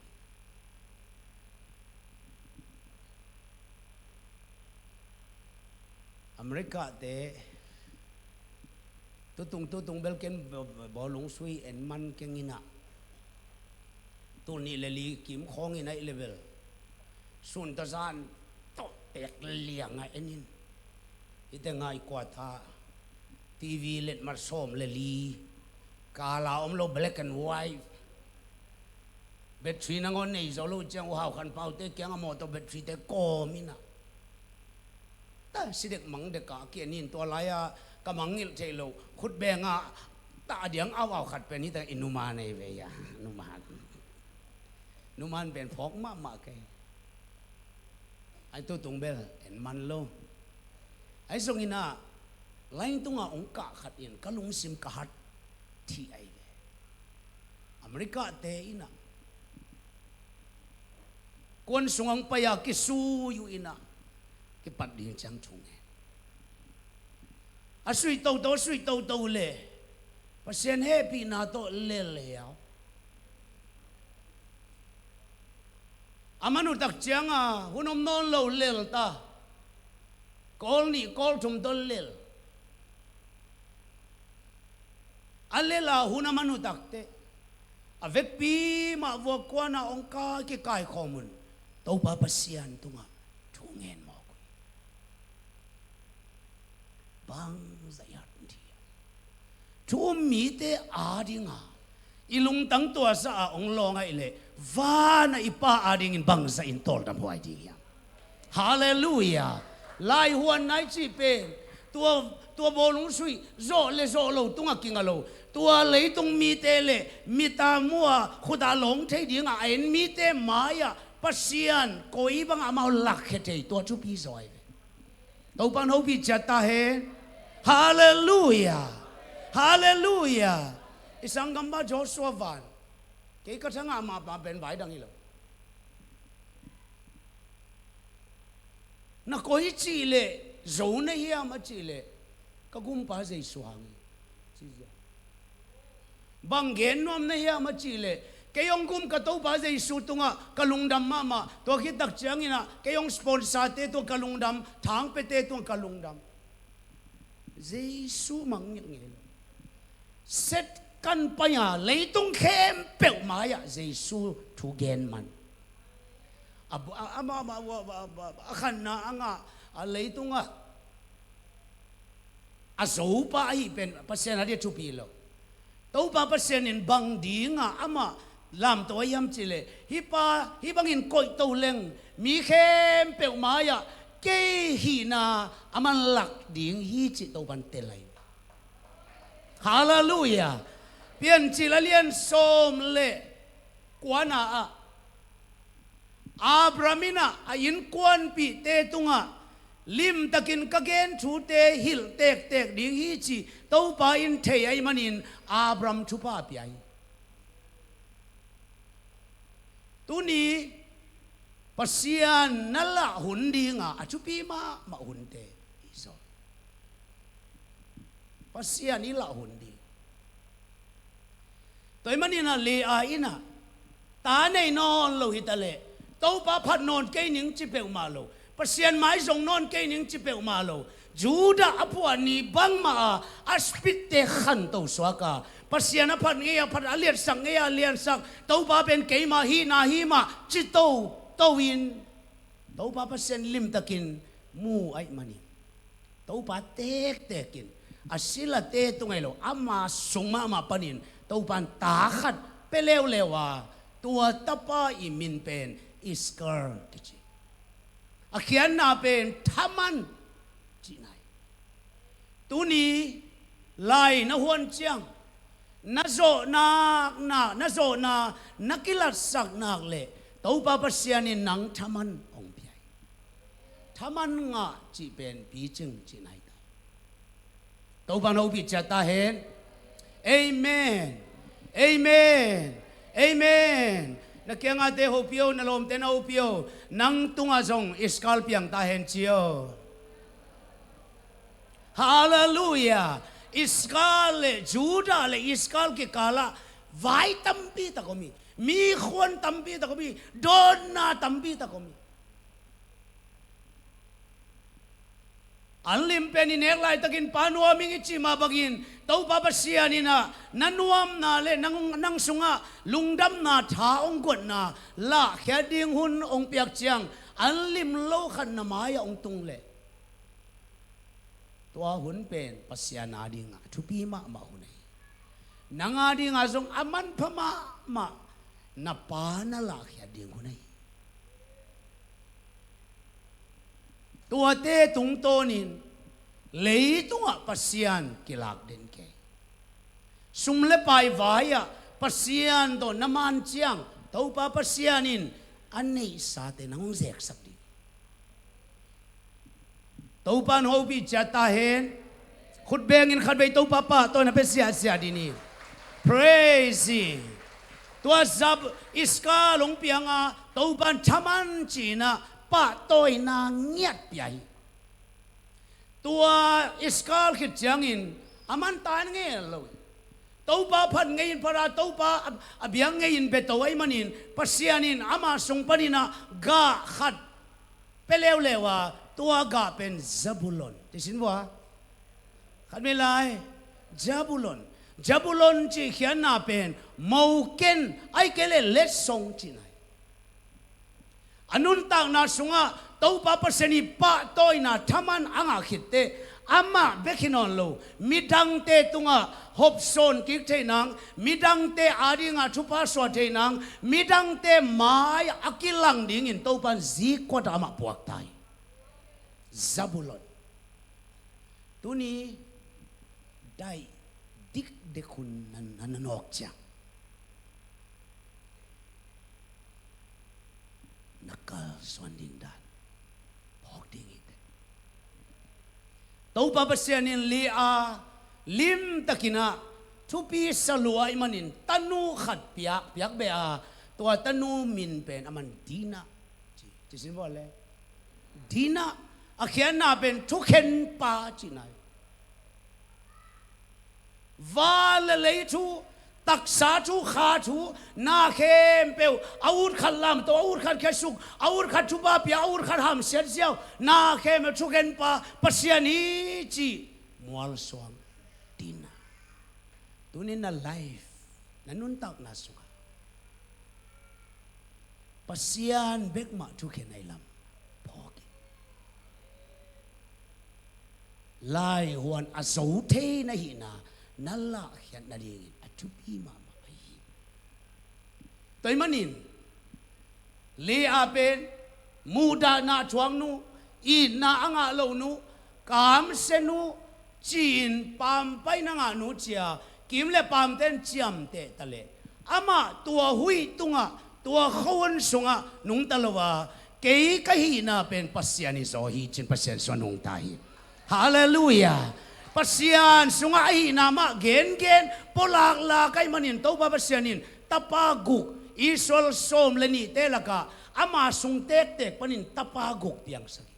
America te tutung, tutung bel ken bawlung sui en man keng in ah, tul nih le li kim khawng in ah i level sun tawh zan tawh pek liang a en in. Hite ngai kuat a, TV letmat sawm le li, kala om lo, black and white. Battery nangawn nei zo lo ciang, U Hau Khan Pau te kiangah mawtaw battery te kawm in ah, ta si dek mang dek a ki en in. Tua lai-a ka mangngilh theih loh khut beng ah ta a diang au au khat pen hi ta, i numan ahi ve a, numan. Numan pen phawk mahmah kei. Ahi tutung bel en man lo. Ahi zongin ah, line tungah hong kah khat in ka lungsim ka hat thih ahi ve. America te in ah kuan sungah hong pai a kisui uh in ah, kipat ding ciang thu ngen. A sui toto, a sui toto le Pasian hehpihna tawh lel hi a. A man uh tak cianga hun om nawn lo, lel ta. Kawl nih kawl thum tawh lel. A lel a hun a man uh tak teh, a vekpi mah vuak kuan a hong kai, kikaikhawm un Topa Pasian tungah thu ngen mawk uh hi. Bangzah i hat thei a. Thu um mite adinga i lungtang tuazah a hong lawng ahih leh, van a i Pa adingin bangzah in tawldam huai ding hiam? Halleluiah. Laihuan nai cih pen tua, tua bawlung sui zawh le zawh lo tungah kinga lo. Tua leitung mite le mit a mu a, khut a lawng thei dinga a en mite mai-ah Pasian koi bangah amau lakkhia thei, tua thupi zaw ahi ve. Topa'n hopih ciat ta hen. Halleluiah. Halleluiah. I sanggampa Joshua Van, kei ka thangah mah pa pen vai dang hi lo. Na koi cih leh zo na hiam a cih leh, ka gumpa Jesu hang hi, ci zia. Bang gen nuam na hiam a cih leh, kei hong gum ka Topa Jesu tungah ka lungdam mahmah. Tua khit tak ciangin ah kei hong sponsor te tungah ka lungdam, thangpiate tungah ka lungdam. Jesu mangngilh ngei lo. Set kan pai a, leitung khempeuh mai-ah Jesu thu gen man. A, a, a, a, a, a, a, a khanna a ngah, a leitungah a zopa ahi pen Pasian a dia thupi lo. Topa Pasian in bang dinga amah lamto a hiam cihleh, hih pa hih bangin koihto leng mi khempeuh mai-ah kei hihna a manlak ding hi cih Topan tel ahi. Halleluiah. Piancil a lian sawm le kuana ah Abraham in ah a innkuanpihte tungah limtakin ka gen thute hilh tektek ding hi ci Topa in thei ahih manin Abraham thupha a pia hi. Tuni Pasian na lah hun dinga a thupi mahmah hunte i sawl. Pasian i lah hun ding. Tua ahih manin ah Leah in ah ta nei nawn lo hi taleh, Topa phat nawn kei ning ci peuhmah lo, Pasian mai zong nawn kei ning ci peuhmah lo, Judah a phuah ni bangmah a, a spitte khanto suak a, Pasian a phat ngei a phat, a liatsak ngei a liatsak, Topa pen keima hihna hi mah ci toto in, Topa Pasian limtakin mu ahih manin Topa tektekin a silate tung ahi lo, ama sung mahmah panin Topan ta khat pia leuleu a, tua tapa i min pen Iskar kici. A khiatna pen thaman cihna hi. Tuni lai na huan ciang, na zawhnak na, na zawhna na kilatsak nak leh Topa Pasian in nang thaman hong pia hi. Thaman ngah cih pen picing cihna hi ta. Topan hopih ciat ta hen. Amen. Amen. Amen. Na kiangate hopih o, na lawmte na hopih o. Nang tungah zong Iskar piang ta hen ci o. Halleluiah. Iskar le Judah le Iskar kikalah vai tampi tak om hi. Mi khuan tampi tak om hi. Dawnna tampi tak om hi. An lim pen i nek laitakin Pa nuam ing i cih mah bangin Topa Pasian in ah na nuamna le nang, nang sungah lungdamna tha hong guatna lahkhiat ding hun hong piak ciang, an lim lo khat na mai-ah hong tung leh, tua hun pen Pasian a dingah thupi mahmah hun ahi. Nang a dingah zong a manpha mahmah na pa na lahkhiat ding hun ahi. Tuate tungtawnin leitungah Pasian kilak den kei. Sum le pai vai-ah Pasian tawh na man ciang, Topa Pasian in a neihsate nang hong zeksak ding. Topan hopih ciat ta hen. Khut bengin khatvei Topa pahtawina pia siahsiah ding hi. Praise Him. Tua zah Iskar hong pianga Topan thaman ci-in ah pahtawina ngiat pia hi. Tua Iskar khit ciangin a man ta in ngei lo hi. Topa phat ngei in phat a, Topa a, a biak ngei in bia to ahih manin Pasian in ama sung panin ah gah khat pia leuleu a, tua gah pen Zebulon. Ci sin vua. Khat mi lai. Zebulon. Zebulon cih khiatna pen moken, ahih kei leh letsong cihna hi. A nuntakna sungah Topa Pasian ii pahtawina thaman a ngah khit teh, amah bek hi nawn lo, midangte tungah hopsawn kik theih nang, midangte adingah thupha suah theih nang, midangte mai-ah a kilang dingin Topan zikkuat ah amah puak ta hi. Zebulon. Tuni daih dikdek hun na, na, na nawk ciang, na kalsuan ding dan phawk ding hi teh. Topa Pasian in Leah limtakin ah thupi sa lua ahih manin tanu khat piak, piak beh a, tua tanu min pen aman Dinah ci, ci sin vua le. Dinah, a khiatna pen thukhenpa cihna hi. Van le lei thu, taksa thu, kha thu, na khempeuh, a ut khat lamto, a ut khat khiasuk, a ut khat thupha pia, a ut khat hamsiat ziau, na khempeuh thukhenpa Pasian hi cih mualsuang Dinah. Tuni na life, na nuntakna sungah Pasian bek mah thukhen ahih lam phawk in, laihuan a zo thei na hihna na lahkhiat nadingin a thupi mahmah ahi hi. Tua ahih manin Leah pen muhdahna a thuak nu, itna a ngah loh nu, kamsia nu, ci-in pampaihna ngah nu ci-a kim le paamte in ciamteh ta leh, amah tua huih tungah, tua khuahun sungah nungta lo a, kei ka hihna pen Pasian i zaw hi ci-in Pasian sungah nungta hi. Halleluiah. Pasian sungah ahihna mah gengen pawlaklak ahih manin Topa Pasian in tapa guk, Israel sawm le nihte lakah ama sung tektek panin tapa guk piangsak hi.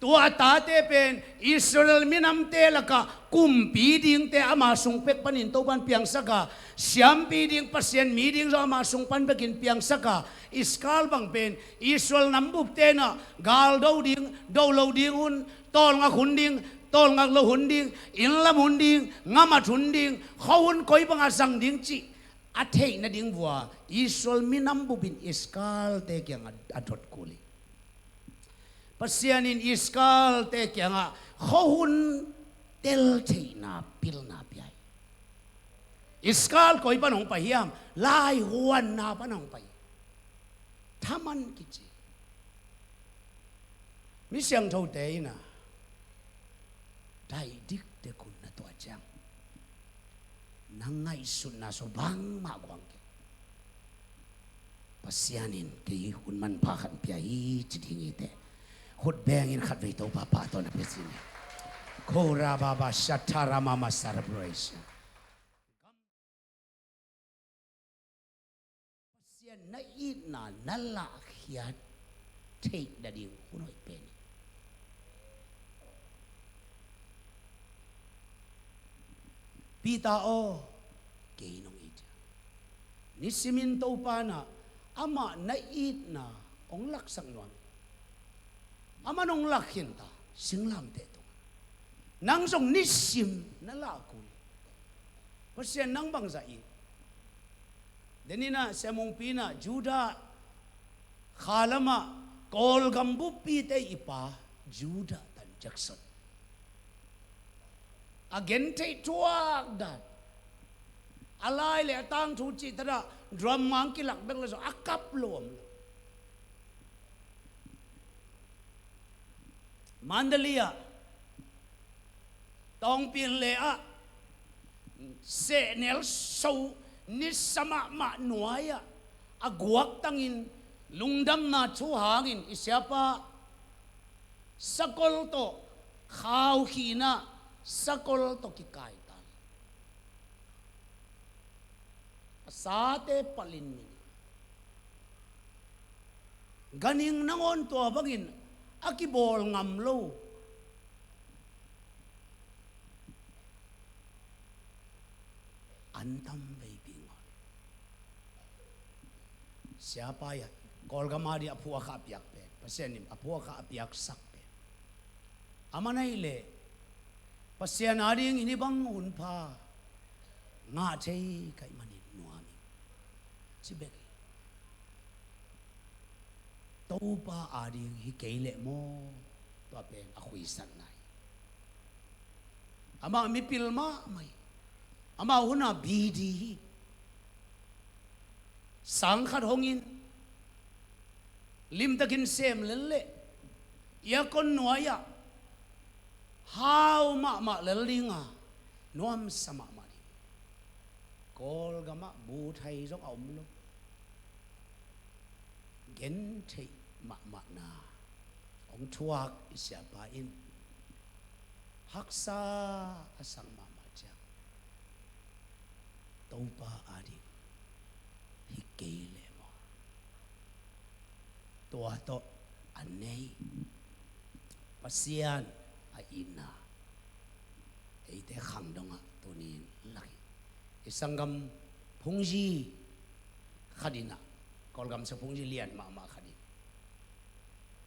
Tua a tate pen Israel minamte lakah kumpi dingte ama sung pek panin Topa in piangsak a, siampi ding, Pasian mi ding zong ama sung pan pekin piangsak a, Iskal bang pen Israel nambupte in ah gal do ding, do lo ding hun, tawlngak hun ding, tawlngak lo hun ding, innlam hun ding, ngamat hun ding, khuahun koi bangah zang ding cih a theih nading vua Israel minambup in Iskalte kiangah a dot kul hi. Pasian in Iskalte kiangah khuahun teltheihna pilna pia hi. Iskal koi pan hong pai hiam? Laihuanna pan hong pai hi. Thaman kici. Mi siangthote in ah daih dikdek hun na tuah ciang, na ngaihsutna sung bangmah guang kei. Pasian in kei hun manpha khat pia hi ci ding hi teh. Khut bengin khatvei Topa pahtawi na pia ci ni. Kora baba shatarama masarabroisia. Pasian na itna na lahkhiat theih nading hun hoih pen hi. Peter aw, kei nong it hi. Nisimin Topa in ah amah na itna hong laksak nuam hi. Amah nong lakkhin ta, singlamteh tungah. Nang zong nisim na lah kul hi. Pasian nang bangzah it? Denin ah Sia Mungpi in ah Judah khalamah Kawlgam buppite i pa Judah tan Jackson a gentheih thuak dan, a lai le a tangthu cihtakah drum mang kilak bek le zong a kap lo om lo. Mandalay ah, Tawngpin le ah sehnel so nisa mahmah nuai-ah a guaktangin lungdamna thu hangin i siapa sakol tawh khaukhihna sakol tawh kikaitan. A sate palin min hi. Ganhing nangawn tua bangin a kibawl ngam lo an tam veipi ngawn hi. Siapa i a Kawlgam a ding a phuakha a piak pen, Pasian in a phuakha a piaksak pen, a man ahih leh Pasian a ding in hih bang hunpha ngah thei ka hih manin nuam ing ci bek hi. Topa a ding hi kei leh maw? Tua pen a khuisatna hi. Amah mipil mahmah hi. Amah hun a B D hi. Sang khat hongin limtakin sem lel leh aircon nuai-ah hau mahmah lel ding a, nuamsa mahmah ding. Kawlgamah bu thai zong a om lo. Gentheih mahmahna hong thuak i siapa in haksa a sak mahmah ciang, Topa a ding hi kei leh maw? Tua tawh a nei Pasian a itna eite khang dongah tuni-in lak hi. I sanggam phungzi khat in ah, Kawlgam sung phungzi lian mahmah khat in,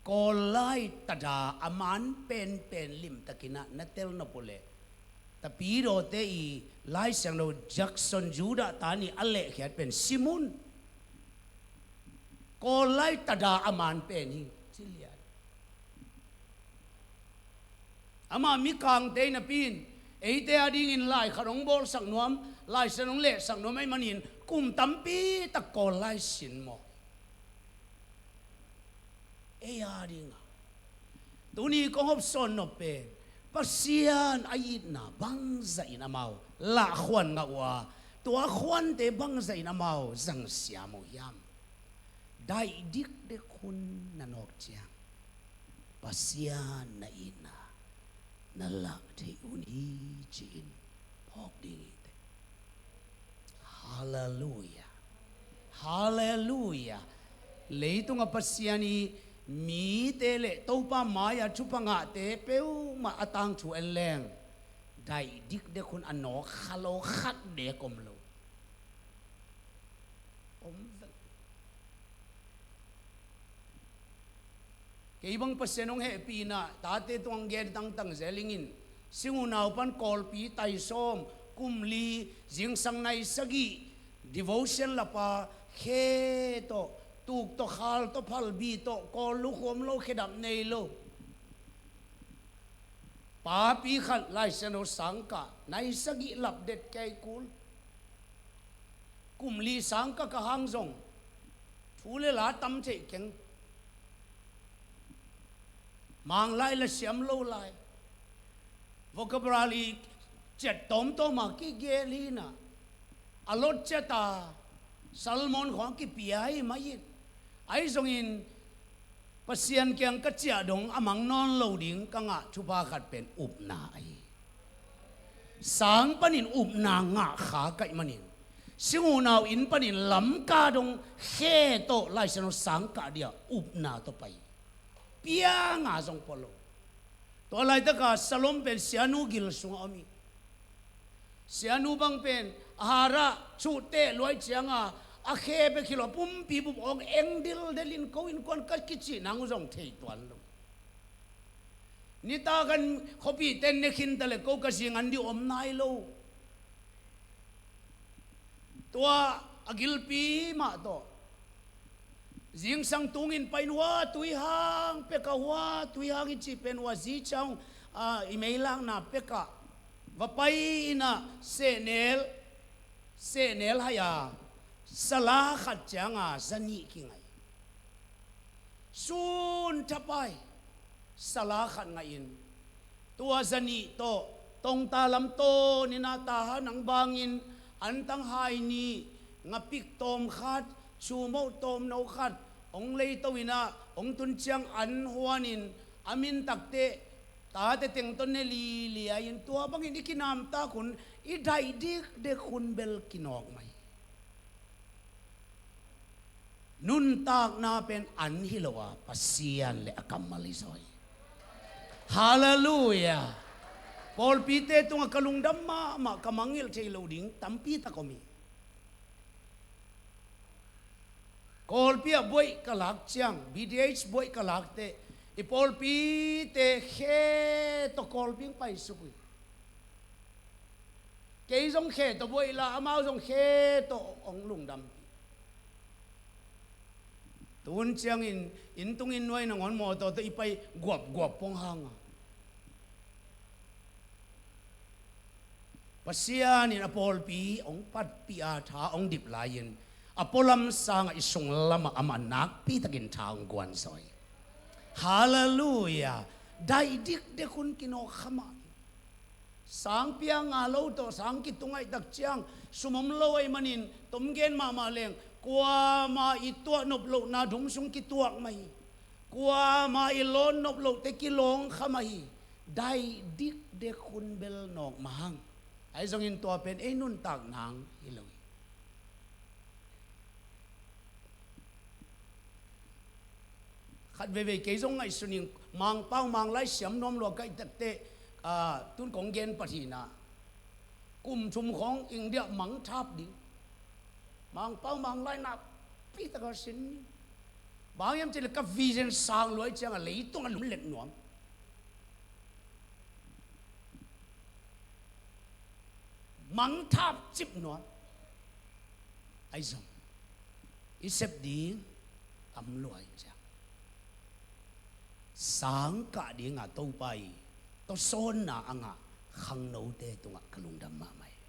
Kawl lai tada a man penpen limtakin ah na tel nop uh leh, Tapidawte i Lai Siangtho Jackson Judah ta ni a lehkhiat pen sim un. Kawl lai tada a man pen hi, ci lian. Amah mikangte napi in eite adingin lai khat hong bawlsak nuam, Lai Siangtho hong lehsak nuam ahih manin kum tampi tak Kawl lai sin mawk. Ei adingin tuni kong hopsawn nop pen Pasian a itna bangzah in amau lahkhuan ngah uh a, tua khuante bangzah in amau zangsiam uh hiam? Daih dikdek hun na nawk ciang Pasian na itna na lah theih hun hi, ci-in phawk ding hi teh. Halleluia. Halleluia. Leitung a Pasian i mite le Topa mai-a thupha ngahte peuhmah a tangthu en leng, daih dikdek hun a nawk kha lo khat dek om lo. Om vek. Kei bang Pasian hong hehpihna tate tungah gen tangtang zel ing in, Sing unau pan Kawlpi taisawm kum li, zingsang nai sagih, devotion lapa, khe tawh, tuk tawh, khal tawh, phalbi tawh, Kawl lukhuam lo, khedap nei lo. Papi khat Lai Siangtho sangkah, nai sagih lap det kei kul. Kum li sangkah ka hang zong thu le la tam theih keng. Manglai la siam lo lai. Vocabulary ciat tawmtawm a kigel hi na. A lot ciat a sermon khawng kipia hi mah hi. Ahi zongin Pasian kiang ka ciah dong a mang nawn lo ding ka ngah thupha khat pen upna ahi. Sang panin upna ngah kha ka hih manin, Sing unau inn panin Lamka dong khe tawh Lai Siangtho sangkah dia upna tawh pai. Piang a zong pua lo. Tua laitaka Salom pen Sianu gil sungah om hi. Sianu bang pen a harah chuhteh luai cianga a khe bek hi lo, a pumpi bup awng eng dildel in ko innkuan ka kicih nang uh zong thei tuan lo. Nitak an khuapihte ne khinta le ko ka zing an dih om nai lo. Tua a gilpi mah tawh zingsang tungin pai in hua tuihang pekah, hua tuihang i cih pen hua zi ciang, ah, i meilakna pekah va pai in ah sehnel, sehnel hai a sala khat cianga za nih kingai. Sun thapai sala khat ngahin, tua za nih tawh tongta lam tawn in ah taha nang bangin antang hai nih, ngapik tawm khat, chumoh tawmno khat hong leito in ah hong tun ciang an huanin a min takteh tate teng tawh ne lili a in, tua bangin i kinamtak hun, i daih dikdek hun bel kinawk mah hi. Nuntakna pen an hi lo a, Pasian le a kammal hi zaw hi. Halleluia. Pawlpite tungah ka lungdam mahmah, ka mangngilh thei lo ding tampi tak om hi. Kawlpi ah buaih ka lak ciang, B D H buaih ka lak teh, i pawlpite khe tawh Kawlpi hong paisuk uh hi. Kei zong khe tawh buaih la, amau zong khe tawh hong lungdampih. Tun ciangin inn tung inn nuai nangawn mawtaw tawh i pai guapguap pong hang a, Pasian in a pawlpi hong patpih a, tha hong dip lai-in a pualam sangah i sunglamah amah nakpi takin tha hong guan zaw hi. Halleluia. Daih dikdek hun kinawk kha mah hi. Sang piang a lo tawh sang kitung ahih tak ciang sum om lo ahih manin tom gen mahmah leng, kuamah i tuah nop lohna dum sung kituak mah hi. Kuamah i lawn nop lohte kilawng kha mah hi. Daih dikdek hun bel nawk mah hang. Ahi zongin tua pen ei nuntak nang hi lo hi. Khat veivei kei zong ngaihsun ing, Mangpau Manglai siam nuam lua ka hih takteh, ah, tun kong gen pathina, kum thum khawng India mangthap ding. Mangpau Manglai nakpi taka sin ding. Bang hiam cih leh ka vision sang luai ciangah leitungah lum let nuam. Mangthap cip nuam. Ahi zong i sep ding, Tam lua in ciang sangkah dinga Topa i tawsawnna a ngah khangnote tungah ka lungdam mahmah hi.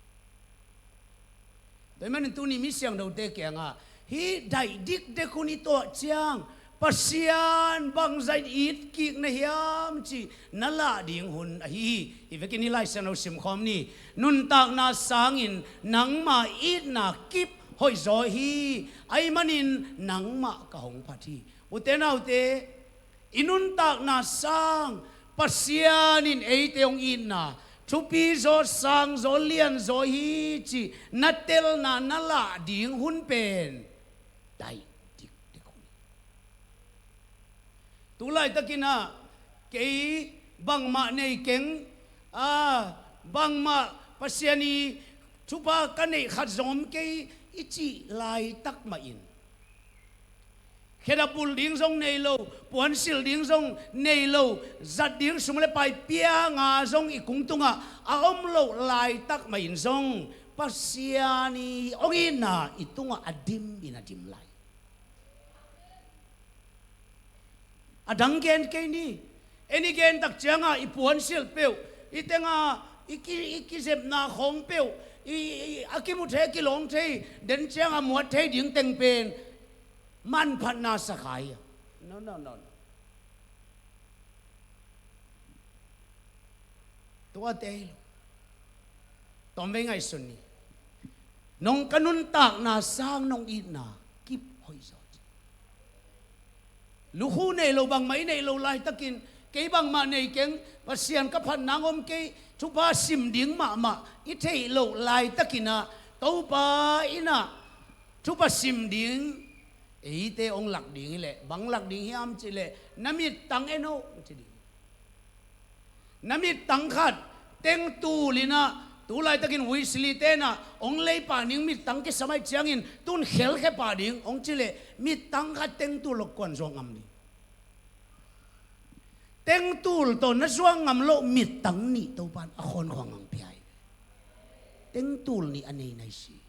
Tua ahih manin tuni mi siangthote kiangah hih daih dikdek hun i tuah ciang Pasian bangzah in it kik na hiam cih na lah ding hun ahi hi. Hi vekin hih Lai Siangtho simkhawm ni. Nuntakna sangin nangma itna kip hoih zaw hi. Ahih manin nangmah ka hong phat hi. Ute naute, i nuntakna sang Pasian in eite hong itna thupi zaw, sang zaw, lian zaw hi cih na telna na lah ding hun pen daih dikdek hun hi. Tu laitakin ah kei bangmah nei keng, a, bangmah Pasian i thupha ka neih khat zong om kei i cih laitak mahin khedap bulh ding zong nei lo, puansilh ding zong nei lo, zat ding sum le pai pianga zong i kung tungah a om loh laitak mahin zong Pasian i hong itna i tungah a dim in a dim lai. A dang gen kei ni. En i gen tak cianga i puansilh peuh, i tenga i ki, i kizepna khawng peuh, i, i, a kimu thei, a kilawng thei, den cianga muat thei ding teng pen manphatna sa kha hi a. No, no, no, no. Tuate hi lo. Tawmvei ngaihsun ni. Nong ka nuntakna sang nong itna kip hoih zaw ci. Lukhu nei lo, bangmah i neih loh laitakin kei bangmah nei keng, Pasian ka phat nang om kei, thupha sim ding mahmah i theih loh laitakin ah Topa in ah thupha sim ding eite hong lak ding hi leh, bang lak ding hiam cih leh, na mittang en o ci ding. Na mittang khat tengtul in ah, tu laitakin Wesley te in ah hong lei pah ning, mittang kisam ahih ciangin tun khelkhia pah ding hong ci leh, mittang khat tengtul lo kuan zuak ngam ding? Tengtul tawh na zuak ngam loh mittang nih Topa in a khawnkhua ngang pia hi. Tengtul nih a nei nai si.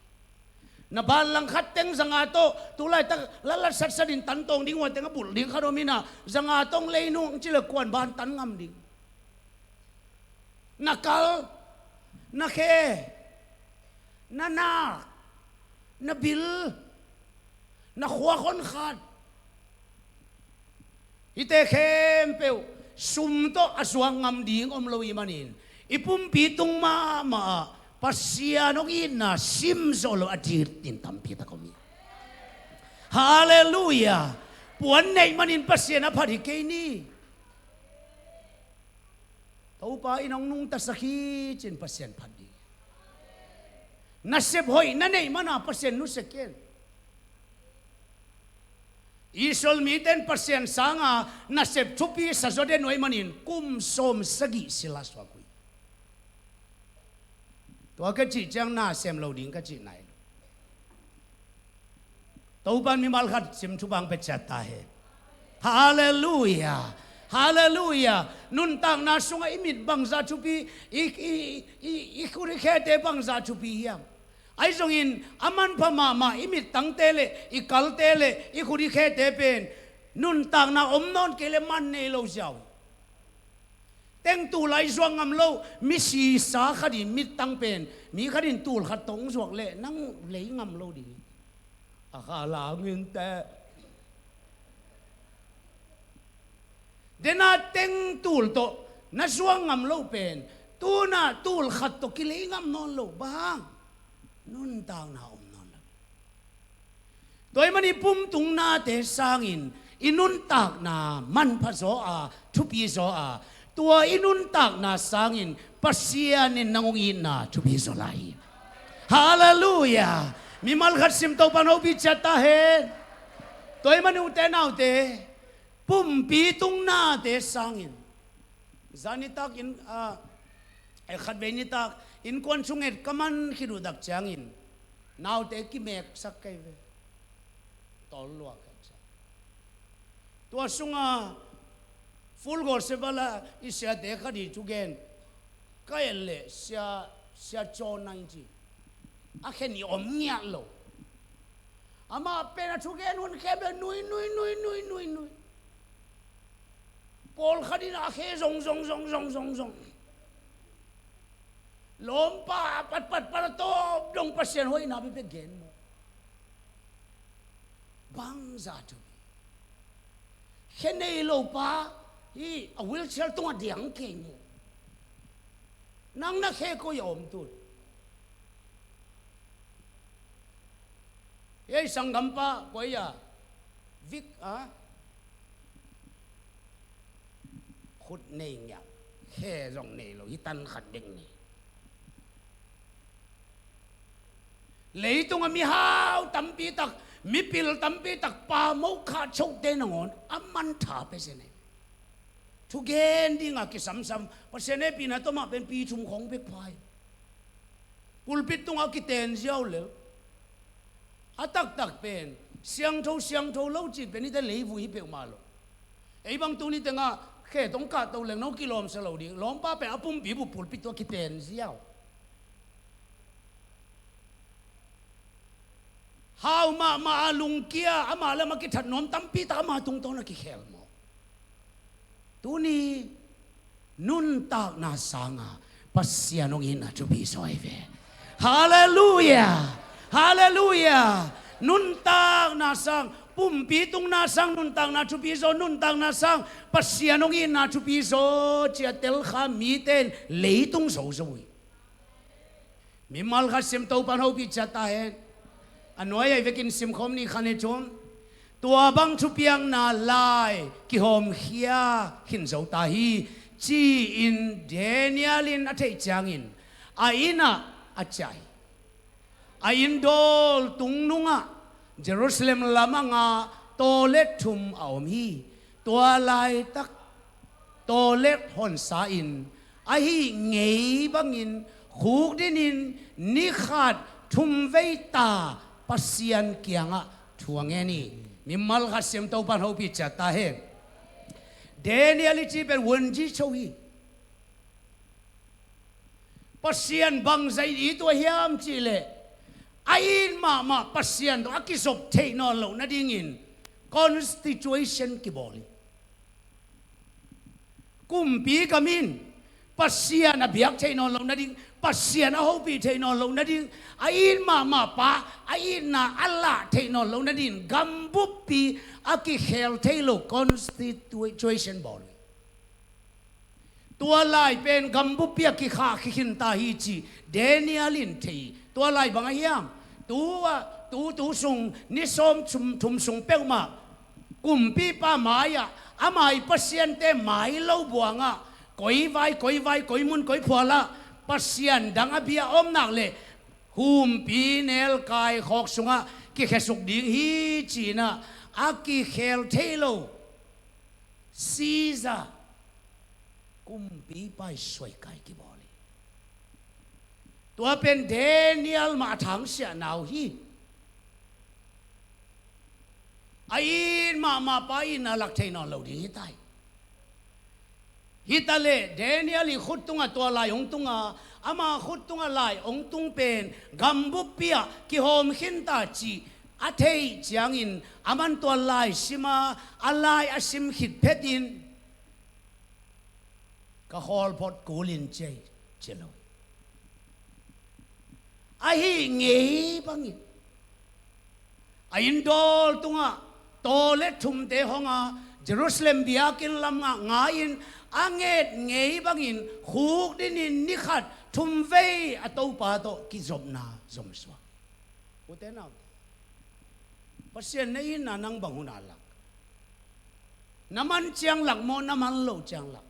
Na ban langkhat teng zanga tawh, tu laitak latlat satsat in tan tawng ding, hua teng a bulh ding khat om in ah, zanga tawh hong lei nung ci leh kuan ban tan ngam ding? Na kal, na khe, na nak, na bil, na khuak honkhat, hihte khempeuh sum tawh a zuak ngam ding om lo ahih manin, i pumpi tung mahmah ah Pasian hong itna sim zawh loh a dikin tampi tak om hi. Halleluiah. Puan neih manin Pasian a phat hi kei ni. Topa in hong nungtasak hi ci-in Pasian phat ding. Nasep hoih na neih mana Pasian nusia ken. Israel mite in Pasian sanga nasep thupi sa zaw den uh ahih manin kum sawm sagih sila suak uh hi. Tua ka cih ciang na sem lo ding ka cih nai lo. Topa in mimal khat sim thupha hong pia ciat ta hen. Halleluiah. Halleluiah. Nuntakna sungah i mit bangzah thupi, i, i, i, i khut i khete bangzah thupi hiam? Ahi zongin a manpha mahmah i mittangte le i kalte le i khut i khete pen nuntakna om nawn kei leh man nei lo ziau. Tengtul ah i zuak ngam loh, misisa khat i mittang pen mi khat in tul khat tawh hong zuak leh nang lei ngam lo ding hi. A kha lang in teh. Dena tengtul tawh na zuak ngam loh pen, tu-in ah tul khat tawh kilei ngam nawn lo. Bang hang? Nuntakna om nawn lo. Tua ahih manin i pumtung nate sangin i nuntakna manpha zaw a, thupi zaw a, tua i nuntakna sangin Pasian in nang hong itna thupi zaw lai hi. Halleluiah. Mimal khat sim, Topa in hong hopih ciat ta hen. Tua ahih manin ute naute, pumpi tung nate sangin, zan nitak in, ah, eh, khatvei nitak innkuan sung et ka man khit uh tak ciangin naute kimeksak kei ve. Tawl lua ka ci. Tua sunga Full Gospel ah i siate khat i thugen ka et leh Sia, Sia John na in ci. A khen i om ngiat lo. Amah pen a thugen hun khempeuh nui, nui, nui, nui, nui, nui. Pawlkhat in a khe zong, zong, zong, zong, zong, zong. Lawmpa a pat, pat, pat a tawp dong Pasian hoihna bekbek gen maw? Bangzah thupi. Khe nei lo pa hi a wheelchair tungah diang kei maw? Nang na khe koi a om tun? Ei sanggampa koi a vik a khut nei ngiat, khe zong nei lo, hi tan khat bek nei. Leitungah mihau tampi tak, mipil tampi tak, pa mo kha chote nangawn a mantha pese nei. Thugen dinga kisamsam, Pasian hehpihna tawh mah pen pi thum khong bek pha hi. Pulpit tungah kiten ziau lel. A taktak pen siangtho, siangtho lo cih pen hite leivui hi peuhmah lo. Ei bang tuni tengah khe tong kahto leng nong kilawmsa lo ding. Lawmpa pen a pumpi bup pulpit tungah kiten ziau. Hau mahmah a lungkia, amah lam a kithat nuam tampi tak ama tungtawn a kikhel maw? Tuni nuntakna sanga Pasian hong itna thupi zaw hi ve. Halleluia! Halleluia! Nuntakna sang, pumpi tungna sang nuntakna thupi zaw, nuntakna sang Pasian hong itna thupi zaw, ci a telkha mite in leitung zo zo hi. Mimal khat sim, Topa'n hopih ciat ta hen. A nuai-ah i vekin simkhawm ni khan hi cun, tua bang thupiakna lai kihawmkhia khin zo ta hi, ci-in Daniel in a theih ciangin a inn ah a ciah hi. A inn dawl tungnungah Jerusalem lam a ngah tawlet thum a om hi. Tua laitak tawlet honsa in ahi ngei bangin khukdinin ni khat thumvei ta Pasian kiangah thu a ngen hi. Mimal khat sim, Topa'n hopih ciat ta hen. Daniel i ci pen wunci cho hi. Pasian bangzah in it uh a hiam cihleh, a it mahmah Pasian tawh a kizop theih nawn loh nadingin constitution kibawl hi. Kumpi gam in Pasian a biak theih nawn loh nading, Pasian a hopih theih nawn loh nading, a it mahmah pa a itna a lah theih nawn loh nadingin gambuppi a kikhel thei lo constitution bawl hi. Tua lai pen gambuppi a kikhah kikhin ta hi ci Daniel in thei. Tua lai bang a hiam? Tu, tu, tu sung, ni sawm thum, thum sung peuhmah kumpipa mai-ah, ama i pasiante mai lo buangah, koi vai, koi vai, koi mun, koi phualah pasian dang a bia a om nak leh humpi nelkai khawk sungah kikhesuk ding hi ci-in ah a kikhel thei lo Caesar kumpipa i suaikai kibawl hi. Tua pen Daniel mah a thangsiahna uh hi. A it mahmah pa itna lak thei nawn lo ding hi ta hi. Hi ta leh Daniel i khut tungah tua lai hong tunga, ama khut tungah lai hong tung pen gambuppi ah kihawm khin ta cih a theih ciangin, aman tua lai sima, a lai a sim khit phetin, ka khawlphot kul in ci hi, ci lo hi. Ahi ngei bangin a inn dawl tungah tawlet thumte hong a, Jerusalem biakinn lamah ngai-in a nget ngei bangin khukdinin ni khat thumvei a Topa tawh kizopna zomsuak. Ute naute, Pasian na itna nang bang hun a lak? Na man ciang lak maw, na man lo ciang lak?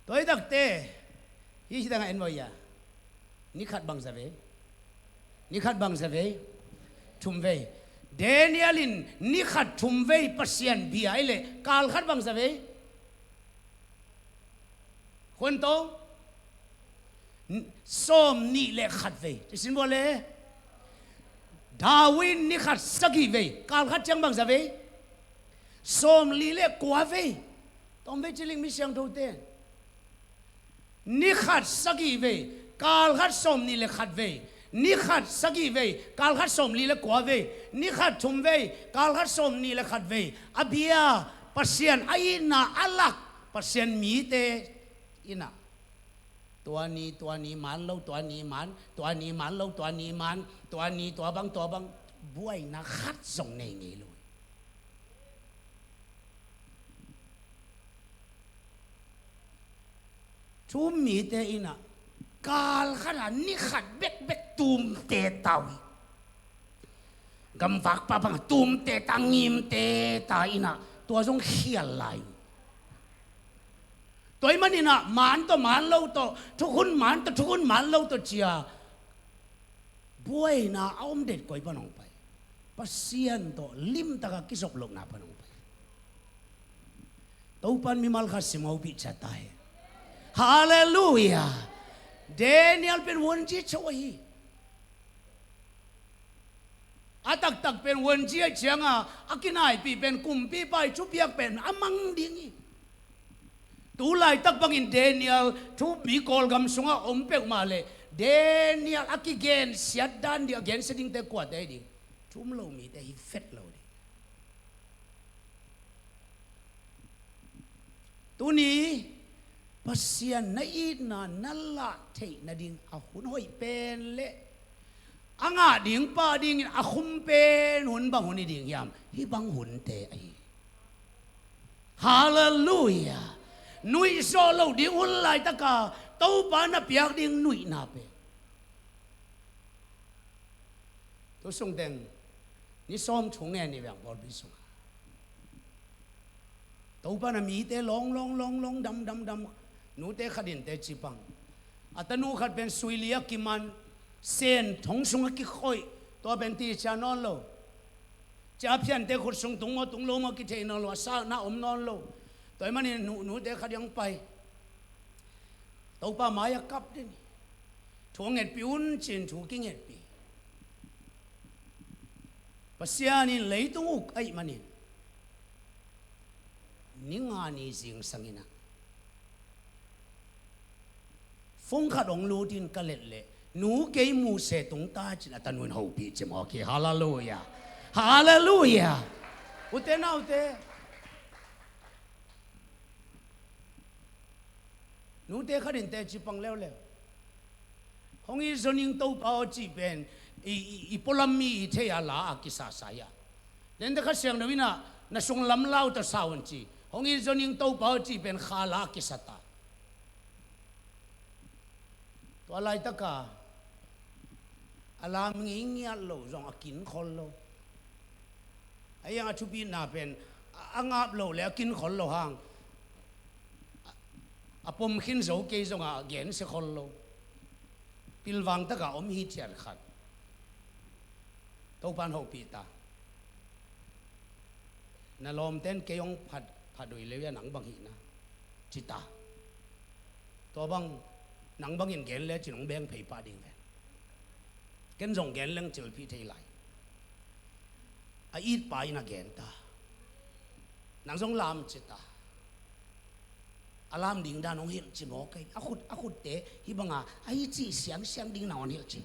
Tua hi takte, hih hi tangah en maw ia? Ni khat bangzah vei? Ni khat bangzah vei? Thumvei. Daniel in ni khat thumvei Pasian bia hi leh, kal khat bangzah vei? Khuan to. Sawm nih le khat vei. Ci sin bua le. David ni khat sagih vei. Kal khat ciang bangzah vei? Sawm li le kua vei. Tawm vei ci ling mi siangthote. Ni khat sagih vei. Kal khat sawmnih le khat vei, ni khat sagih vei, kal khat sawmli le kua vei, ni khat thum vei, kal khat sawmnih le khat vei, a bia Pasian a itna a lak Pasian mite in ah, tua ni, tua ni man lo, tua ni man, tua ni man lo, tua ni man, tua ni, tua bang, tua bang, buaina khat zong nei ngei lo. Thu-um mite in ah kal khat ah ni khat bekbek tumte ta uh hi. Gamvak pah bang tumte ta, ngimte ta in ah tua zong khial lai uh. Tua ahih manin ah man tawh man lo tawh, thukhun man tawh thukhun man lo tawh ci-a buaina a om det koi pan hong pai? Pasian tawh limtak a kizop lohna pan hong pai. Topa'n mimal khat sim hopih ciat ta hen. Halleluiah. Daniel pen vuanci cho ahi. A taktak pen vuanci ahih ciangin a kinaipih pen kumpipa ii thupiak pen a mang ding hi. Tu laitak bangin Daniel thu-um mi Kawlgam sungah om peuhmah leh Daniel a kigensiat dan ding, a gensia dingte kuate hi ding? Thu-um lo mite hi vet lo ding. Tuni Pasian na itna na lah theih nading a hun hoih pen leh a ngah ding pah dingin a khum pen hun bang hun hi ding hiam? Hih bang hunte ahi. Halleluiah. Nuihzawh loh ding hun laitaka Topa na piak ding nuihna pen. Tu sung teng ni sawm thu ngen ni veng pawlpi sungah. Topa'n a mite lawng, lawng, lawng, lawng, dam, dam, dam. Nute khat in teci pang. A tanu khat pen sui li a kiman, sen thong sungah kikhoih. Tua pen ti cia nawn lo. Cia phiante khut sung tung maw, tung lo maw, kithei nawn lo. A sakna om nawn lo. Tua ahih manin nu, nute khat in hong pai. Topa mai-ah kap den hi. Thu hong ngetpih un ci-in thu kingetpih. Pasian in leitung uk ahih manin ni nga ni zingsang in ah phone khat hong lut in ka let leh, "Nu, kei muhse tung ta," ci-in a tanu in hopih cimawk hi. Halleluiah. Halleluiah. Ute naute, nute khat in teci pang leuleu. Hong it zaw ning Topa aw cih pen i, i, i pualam mi i theih a la a kisasa hi a. Dente Kha Siangtho in ah na sunglam la uh tawh sa un ci. Hong it zaw ning Topa aw cih pen kha la a kisa ta. Tua laitaka a lam ngei ngiat loh zong a kin khol lo. A iang a thupitna pen a, a ngap loh le a kin khol lo hang a, a pom khin zo kei zongah a gensia khol lo. Pilvang takah om hi ciat khat. Topa'n hopih ta. Na lawmte'n kei hong phat, phat uh hi leh nang bang hih na, ci ta. Tua bang nang bangin gen lecin hong beng phei pah ding ven. Ken zong gen leng cilphih thei lai. A itpa in a gen ta. Nang zong lam ci ta. A lam ding dan hong hilh ci maw kei. A khut, a khutte hih banga a hi cih siangsiang ding nangawn hilh ci.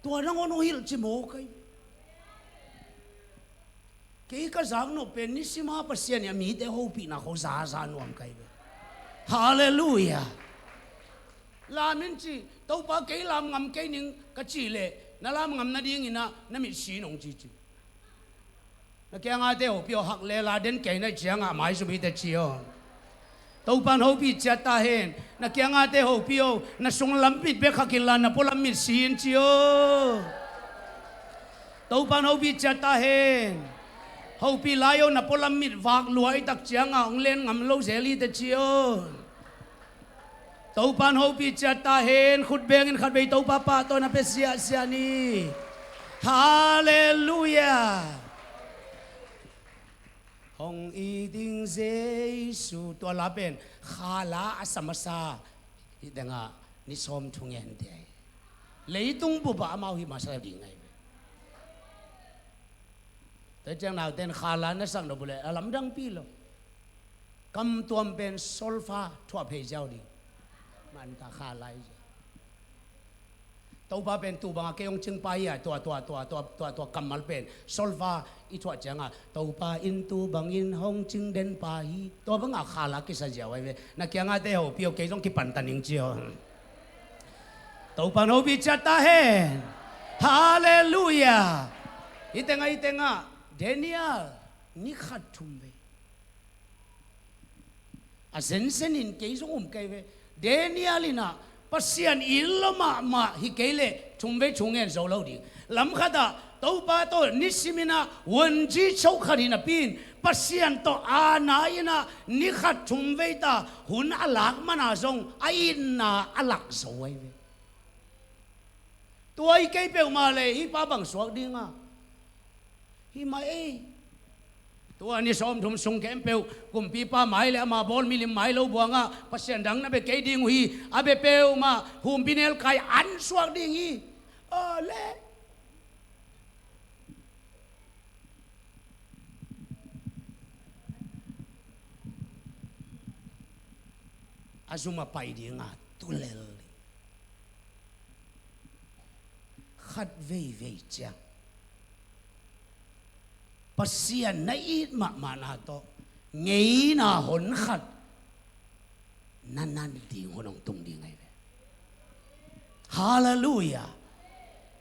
Tua nangawn hong hilh ci maw kei. Kei ka zak nop pen nisima Pasian in a mite hopihna kho zaza nuam ka hi ve. Halleluiah. Lam in ci, Topa kei lam ngam kei ning ka cih leh na lam ngam nadingin ah na mitsi in hong ci ci. Na kiangate hopih aw, hak le la den kei na hih ciangah maizum hi teh ci aw. Topa'n hopih ciat ta hen. Na kiangate hopih aw, na sunglam mit bek hak inla na pualam mit si in ci aw. Topa'n hopih ciat ta hen. Hopih lai aw, na pualam mit vak lua i tak ciangah hong len ngam lo zel hi teh ci aw. Topa'n hopih ciat ta hen. Khut bengin khatvei Topa pahtawi na pia siahsiah ni. Halleluiah. Hong it ing Jesu. Tua la pen kha la a sa masa. Hih tengah ni sawm thungen te ahi. Leitung bupah amau hih masa ding ahi. Tua ciang nauten kha la na sak nop uh leh a lamdangpi lo. Kamtuam pen solfa thuah phei ziau ding. Man ka kha lai zia. Topa pen tu banga kei hong cingpa hi a, tua, tua, tua kammal pen solfa i thuah cianga Topa in tu bangin hong cing den pa hi. Tua banga kha la kisa ziau ai ve. Na kianga te ho pio kei zong kipan ta ning ci ho. Topa in hopih ciat ta hen. Halleluia. Hi tenga, hi tenga Daniel ni khat thum vei. A zenzen in kei zong um kei ve. Daniel in ah Pasian it lo mahmah hi kei leh thum vei thu ngen zo lo ding. Lam khatah Topa tawh nisimin ah wunci cho khat hi napi in Pasian tawh aana in ah ni khat thum vei ta hun a lak mana zong a itna a lak zo ahi ve. Tua hi kei peuhmah leh hih pa bang suak ding a? Hi mah ei. Tua ni sawmthum sung khempeuh kumpipa mai le ama bawl milim mai lo buangah Pasian dang na bia kei ding uh hi. A bia peuhmah humpinelkai an suak ding hi. Aw le. A zum a pai dinga tulel ding. Khat veivei ciang Pasian na it mahmahna tawh ngeina hon khat na nan ding hun hong tung ding ahi ve. Halleluia.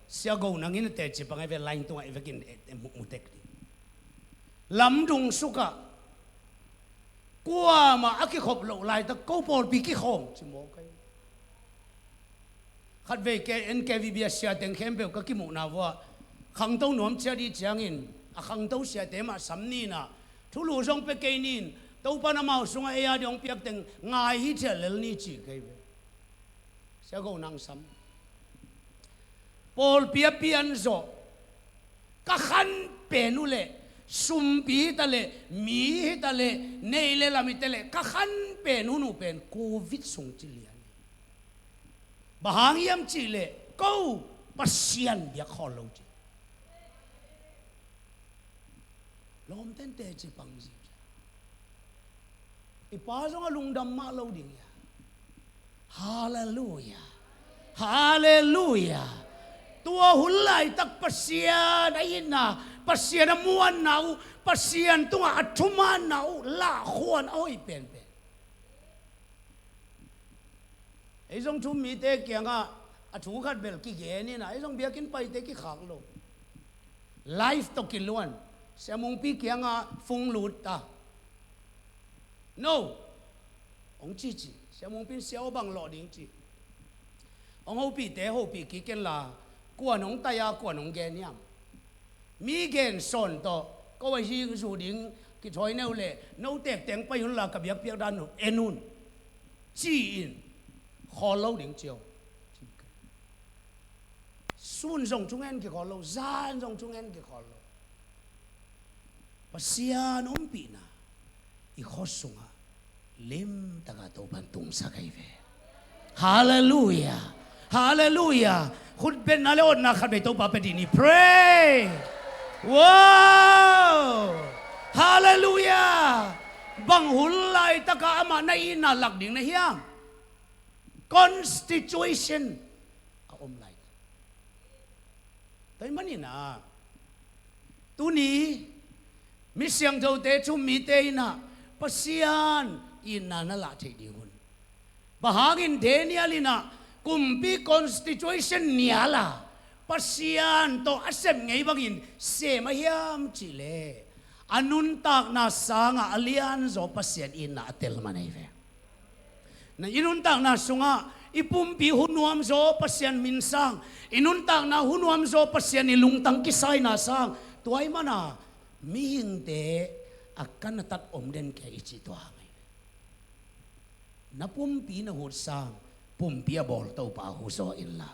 Sia go nangin a teci pang ahi ve, line tungah i vekin e, e, mu, mutek ding. Lamdung sukah kuamah a kikhop loh laitak ko pawlpi kikhawm ci mawk ahi. Khatvei ke N K V B a sia teng khempeuh ka kimuhna vuah khangto nuam ciat i ciangin a khangto siate mah sam ninah thulu zong pia kei nin Topa in amau sungah ei a ding hong piak teng ngai hi thiah lel ni ci kei ve. Sia go nang sam. Pawlpi a pian zawh ka khan pen uh leh sumpi hita leh mi hita leh nei le lam hita leh ka khan pen hun uh pen covid sung ci lian hi. Bang hang hiam cihleh ko Pasian biak khawl lo ci. Lawmten teci pang ziau cia. I pa zong a lungdam mah lo ding ia. Halleluia. Halleluia. Tua hun laitak Pasian a itna, Pasian a muanna uh, Pasian tungah a thumanna uh lahkhuan a hoih penpen. Ei zong thu mite kiangah a thu khat bel kigen inah ei zong biakinn paite kikhak lo. Life tawh kiluan. Sia Mungpi kiangah fung lut ta. No. Hong cici. Sia Mungpi in sia aw bang lawh ding ci. Hong hopihte hopih kik kenla kuan hong taia kuan hong gen hiam? Mi gen sawn tawh ko a hing zu ding kithawi neu leh no tekteng pai hunla ka biakpiak dan en un ci-in khawl lo ding cio. Sun zong thungen kikhawl lo, zan zong thungen kikhawl lo. Pasian ompihna i khua sungah limtaka Topan tungsak ahi ve. Halleluia. Halleluia. Khutbetna le otna khat vei Topa pia dih ni. Pray. Wow. Halleluia. Bang hun laitaka amah na itna lak ding na hiam? Constitution a om laitak. Tua hi maninah tuni mi siangthote thu mite inah Pasian itna na lah theih ding hun. Bang hangin Daniel inah kumpi constitution niala Pasian tawh a sem ngei bangin sem a hiam cihleh a nuntakna sangah a lianzaw Pasian itna a tel man ahi ve. Na i nuntakna sungah i pumpi hunuamzaw Pasian minsang, i nuntakna hunuamzaw Pasian i lungtang kisaina sang, tua i mana mihingte a kan a tat om den kei i cih tua hang ahi ve. Na pumpi na hut sang pumpi a bawl Topa hu zaw inla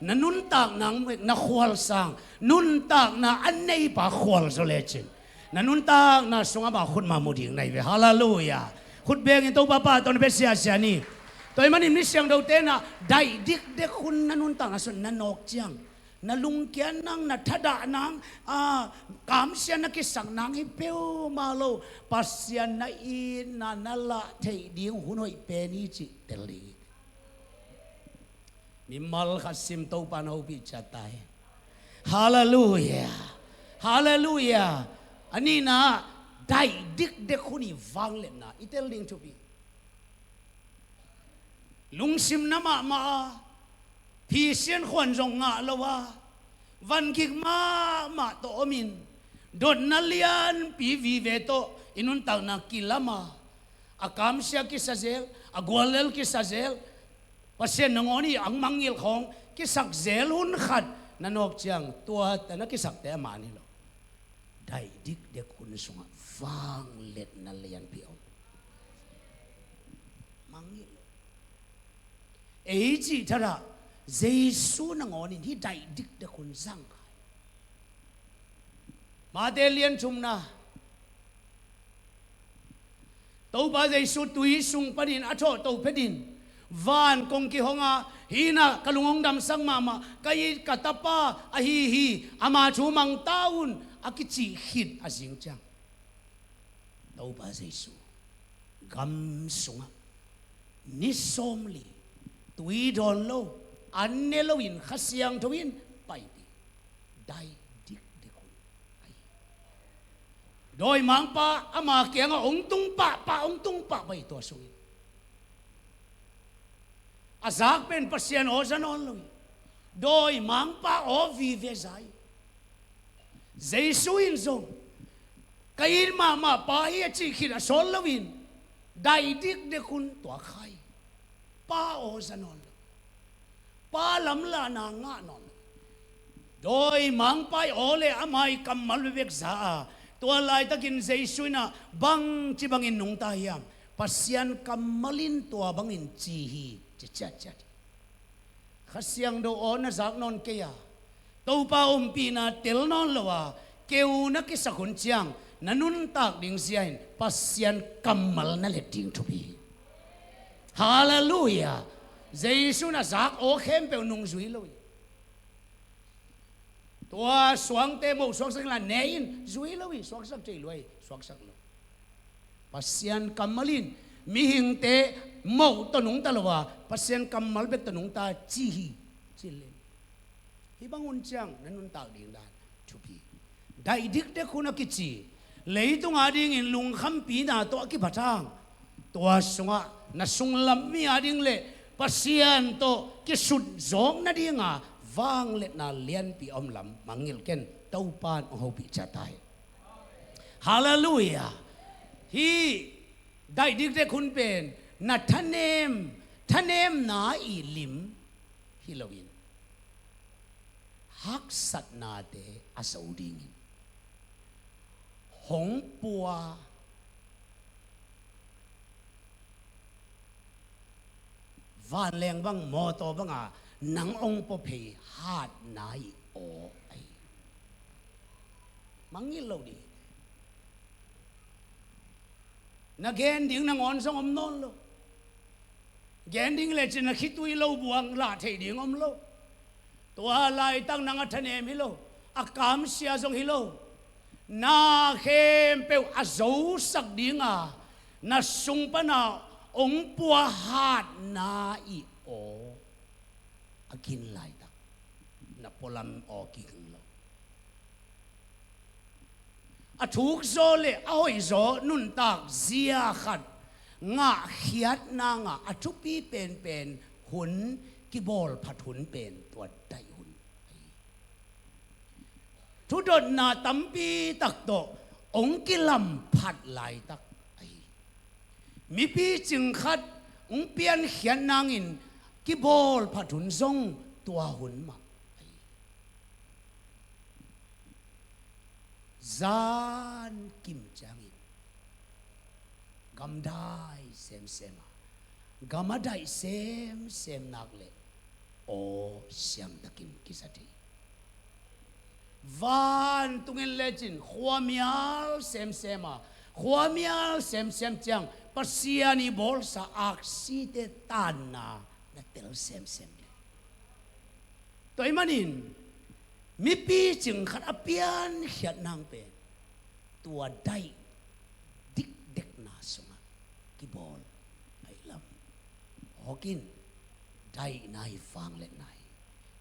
na nuntakna na khual sang nuntakna a neipa khual zaw lecin na nuntakna sungah mah khutma mu ding na hi ve. Halleluia. Khut bengin Topa pa tawh na bia siasia ni. Tua hi manin mi siangthote na daih dikdek hun na nuntakna sung na nawk ciang na lungkiat nang na thadah nang a kamsian na kisak nang hi peuhmah lo Pasian na itna na lah theih ding hun hoih pen hi cih tel ding hi. Mimal khat sim, Topa in hopih ciat ta hen. Halleluia. Halleluia. A nihna, daih dikdek hun i vangliatna i tel ding thupi. Lungsimna mahmah a, phisian khuan zong ngah lo a, van gik mahmah tawh omin, dotna lianpi vive tawh i nuntakna kilam a, a kamsia kisa zel, a guallel kisa zel, Pasian nangawn i ang mangngilh khawng kisak zel hun khat na nawk ciang, tua ta na kisakte a mah ni lo. Daih dikdek hun sungah vangliatna lianpi om. Mangngilh lo. Ei cih thadah Jesu nangawn in hih daih dikdek hun zang kha hi. Mate lian thumna, Topa Jesu tui sung panin a thawh to phetin van kong kihong a, hih in ah ka lung hong damsak mahmah, ka it ka tapa ahi hi, ama thu mang ta un, a kicih khit a zing ciang, Topa Jesu gam sungah ni sawmli tui dawn lo, an ne loin Kha Siangtho in paipih. Daih dikdek hun ahi. Dawimangpa ama kiangah hong tung pahpah, hong tung pahpah hi tua sungin. A zak pen Pasian aw za nawn lo hi. Dawimangpa aw vive za hi. Jesu in zong, ka it mahmah pa hi a cih khit a sawt loin, daih dikdek hun tuak kha hi. Pa aw za nawn lo. Pa lamlahna ngah nawn lo. Dawimangpa i aw le ama i kammal bekbek za a, tua laitakin Jesu in ah bangci bangin nungta hiam? Pasian kammal in tua bangin ci hi, ci ciatciat hi. Kha Siangtho aw na zak nawn kei a, Topa ompihna tel nawn lo a, keu na kisak hun ciang, na nuntak ding zia in Pasian kammal na let ding thupi hi. Halleluia. Jesu in a zak aw khempeuh nungzui lo hi. Tua suangte moh suaksak inla ne in, zui lo hi, suaksak thei lua hi, suaksak lo. Pasian kammal in mihingte moh tawh nungta lo a, Pasian kammal bek tawh nungta ci hi, ci lem. Hih bang hun ciang na nuntak ding dan thupi. Daih dikdek hun a kici, leitung adingin lungkhampina tawh a kibat hang, tua sungah na sunglam mi ading le Pasian tawh kisut zawk nadinga vangliatna lianpi a om lam mangngilh ken. Topa in hong hopih ciat ta hi. Halleluia. Hih daih dikdek hun pen na thanem, thanemna i lim hi loin, haksatnate a zo dingin hong pua, vanleng bang, mawtaw banga nang hong pua phei hatna i aw ahi. Mangngilh lo ding hi. Na gen ding nangawn zong om nawn lo. Gen ding lecin na khitui lo buang lah theih ding om lo. Tua laitak nang a thanem hi lo, a kamsia zong hi lo. Na khempeuh a zosak dinga na sung pana hong pua hatna i aw a gin laitak, na pualam aw kihing lo. A thukzaw le a hoihzaw nuntak zia khat ngahkhiatna ngah a thupi penpen hun, kibawlphat hun pen tua daih hun ahi. Thudotna tampi tak tawh hong kilamphat laitak ahi. Mipi cing khat hong piankhiat nangin kibawlphat hun zong tua hun mah ahi. Zan kim ciangin gamdai semsem a, gam a daih semsem nak leh aw siangtakin kisa thei. Vantungin lecin khuamial semsem a, khuamial semsem ciang Pasian i bawlsa aksite tanna na tel semsem ding. Tua ahih manin mipi cing khat a piankhiat nang pen tua daih dikdekna sungah kibawl ahi lam. Hawkin Daihna hi, vangliatna hi.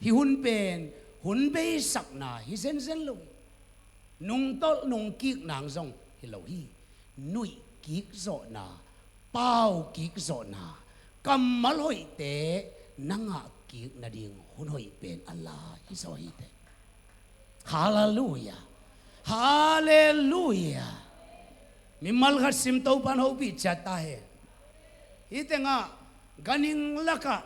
Hih hun pen hun beisakna hi zenzen lo hi. Nungtolh nungkik nang zong hi lo hi. Nuih kik zawhna, pau kik zawhna, kammal hoihte na ngah kik nading hun hoih pen a la hi zaw hi teh. Halleluia. Halleluia. Mimal khat sim, Topa'n hopih ciat ta hen. Hih tengah ganhing lakah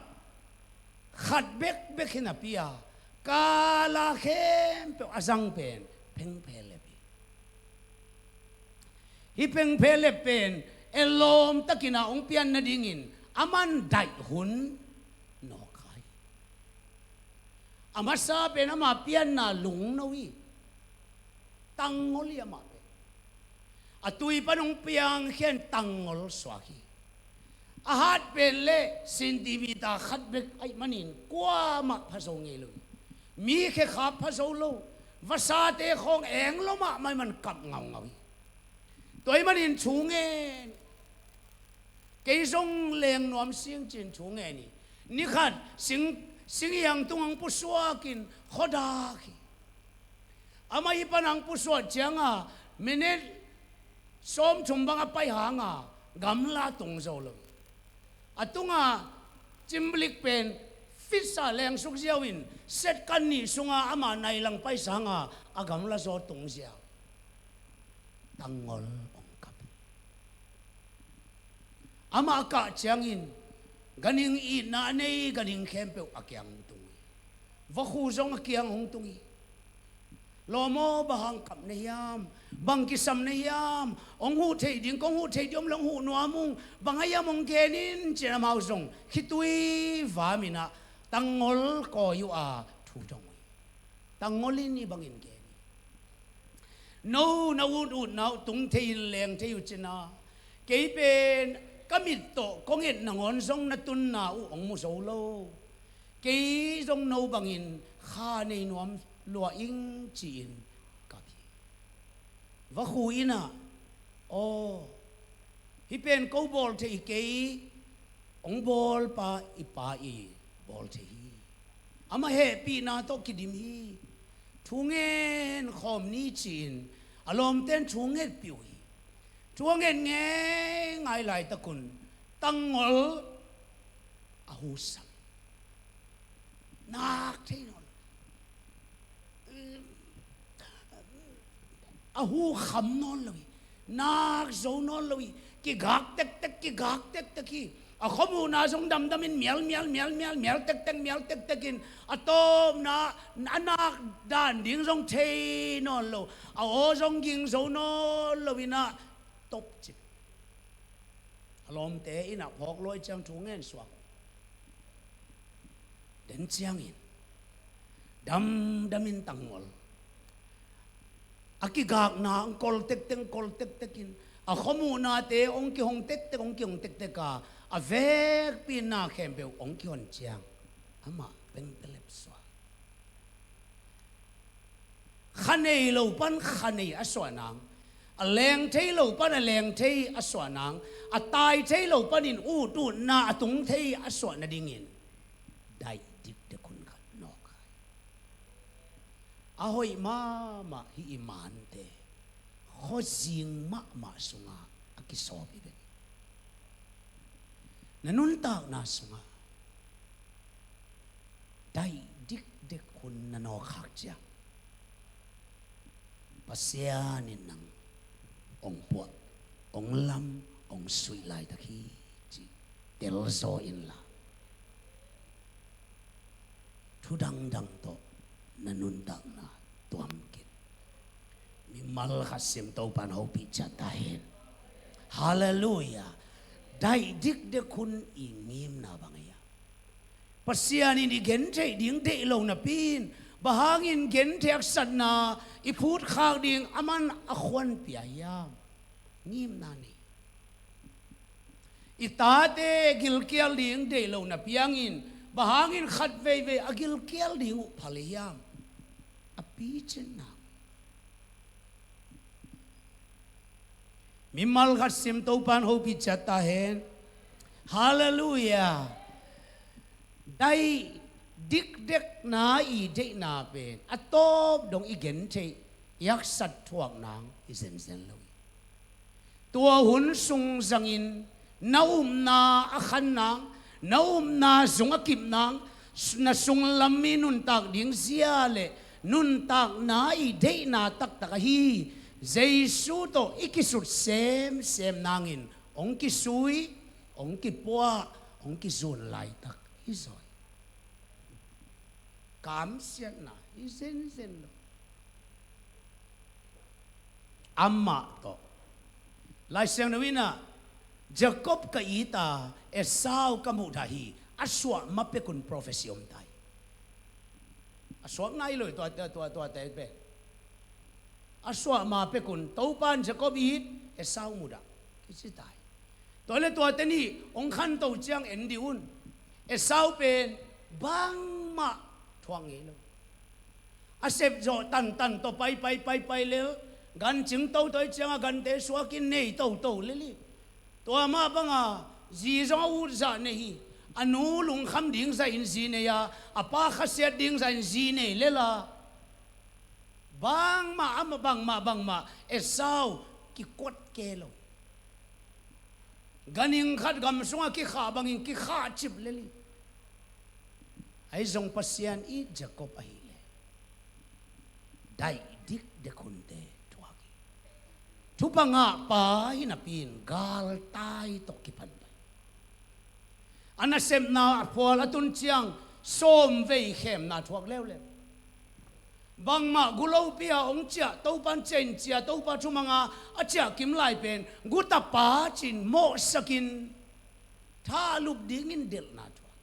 khat bekbek hi napi a, kala khempeuh a zang pen phengphe lep hi. Hih phengphe lep pen elawm takin a hong pian nadingin aman daih hun nawk kha hi. A masa pen ama pianna lungno hi. Tangngol hi amah pen. A tui pan hong piangkhia in tangngol suak hi. A hat pen le centimeter khat bek ahih manin kuamah pha zo ngei lo hi. Mi khekhap pha zo lo. Vasate khawng eng lo mahmah ahih man kap ngaungau hi. Tua ahih manin thu ngen. Kei zong leng nuam sing ci-in thu ngen hi. Ni khat sing, singhiang tung hong pusuak in khuadak hi. Amah hih pan hong pusuak ciang a minit sawmthum bang a pai hang a gamla tung zo lo hi. A tung a cimblik pen fist a lengsuk ziau in, second nih sung a ama nai lang pai sang a, a gamla zaw tung ziau. Tangngol hong kap hi. Amah a kah ciangin ganhing itna a nei ganhing khempeuh a kiang hong tung hi. Vakhu zong a kiang hong tung hi. Lawm aw, bang hang kap na hiam? Bang kisam na hiam? Hong huh theih ding, kong huh theih ding om leh hong huh nuam ung. Bang a hiam hong gen in, ci-in amau zong khitui vam in ah tangngol kawi uh a thu dong uh hi. Tangngol in hih bangin gen hi. No na ututna uh tung thei in leng thei uh cin a, kei pen ka mit tawh kong et nangawn zong na tunna uh hong mu zo lo. Kei zong no bangin kha nei nuam lua ing, ci-in kap hi. Vakhu in ah, aw, hih pen ko bawl thei hi kei, hong bawlpa i Pa i bawl thei hi. Amah hehpihna tawh kidim hi. Thu ngen khawm ni, ci-in a lawmte'n thu ngetpih uh hi. Thu a nget ngeingai laitakun tangngol a hu sam hi. Nak thei nawn lo. A hu kham nawn lo hi. Nak zo nawn lo hi. Kigak tektek, kigak tektek hi. A khuamuhna zong damdam in mial, mial, mial, mial, mial tektek, mial tektek in a tawpna a nak dan ding zong thei nawn lo. A aw zong ging zo nawn lo in ah top cip. A lawmte in ah phawk luai ciang thu ngen suak. Den ciangin damdam in tangngol a kigakna hong kol tektek, hong kol tektek in a khuamuhnate hong kihong tektek, hong kihong tektek a, a vekpi in na khempeuh hong kihon ciang amah pengpelep suak. Kha nei lo pan kha nei a suah nang, a leng thei lo pan a leng thei a suah nang, a tai thei lo panin ututna a tung thei a suah nadingin daih dikdek hun khat nawk kha hi. A hoih mahmah hih i mante khuazing mahmah sungah a kisawp hi bek hi. Na nuntakna sungah daih dikdek hun na nawk khak ciang Pasian in nang hong puah, hong lam, hong suih laitak hi, ci telzaw inla thu dangdang tawh na nuntakna tuam kei in. Mimal khat sim, Topa'n hopih ciat ta hen. Halleluia. Daih dikdek hun i ngimna bang hiam? Pasian in i gentheih ding deih lo napi in bang hangin gentheih haksatna i phutkhak ding aman a khuan pia hiam? Ngimna nei. I tate gilkial ding deih lo napi hangin bang hangin khat veivei a gilkial ding uh phal hiam? A picinna. Mimal khat sim, Topa'n hopih ciat ta hen. Halleluia. Daih dikdekna i deihna pen a tawp dong i gen theih, i haksat thuak nang i zenzen lo hi. Tua hun sung zangin na upna a khan nang, na upna zung a kip nang, na sunglam i nuntak ding zia le nuntakna i deihna taktak ahi Jesu tawh i kisut semsem nangin hong kisui, hong kipuah, hong kizun laitak hi zaw hi. Kamsiatna hi zenzen lo. Amah tawh Lai Siangtho in ah, Jacob ka it a, Esau ka muhdah hi, a suah ma pekun prophecy om ta hi. A suak nai lo hi tua, tua, tua, tuate pen. A suah ma pekun Topan Jacob it, Esau muhdah kici ta hi. Tua le tuate nih hong khanto ciang en dih un. Esau pen bangmah thuak ngei lo. A sepzawh tantan tawh paipai paipai lel, gancing toto i cianga gante suakin nei toto lel hi. Tua mah banga zi zong a utzah nei hi. A nu lungkham ding zahin zi nei a, a pa khasiat ding zahin zi nei lela, bangmah, amah bangmah, bangmah Esau kikuat ke lo. Ganhing khat gam sungah kikhah bangin kikhah cip lel hi. Ahi zong Pasian it Jacob ahileh daih dikdek hunte thuak hi. Thupha ngahpa hi napi in galtai tawh kipan pai. A nasepna a phual a tun ciang sawmvei khemna thuak leuleu. Bangmah gu lopi-a hong ciah, Topan ciah in ciah, Topa thumanga a ciah kim lai pen gu tapa ci-in mawhsakin thahlup dingin delhna thuak.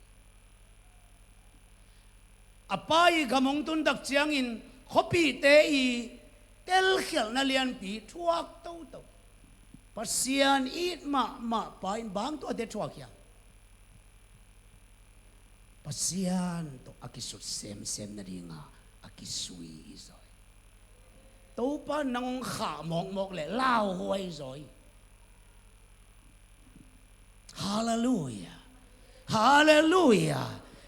A pa i gam hong tun tak ciangin khuapihte i telkhialhna lianpi thuak toto. Pasian it mahmah pa in bang tuate thuak hiam? Pasian tawh a kisut semsem nadinga a kisui hi zaw hi. Topa nang hong khah mawkmawk leh lauhuai zaw hi. Halleluia. Halleluia.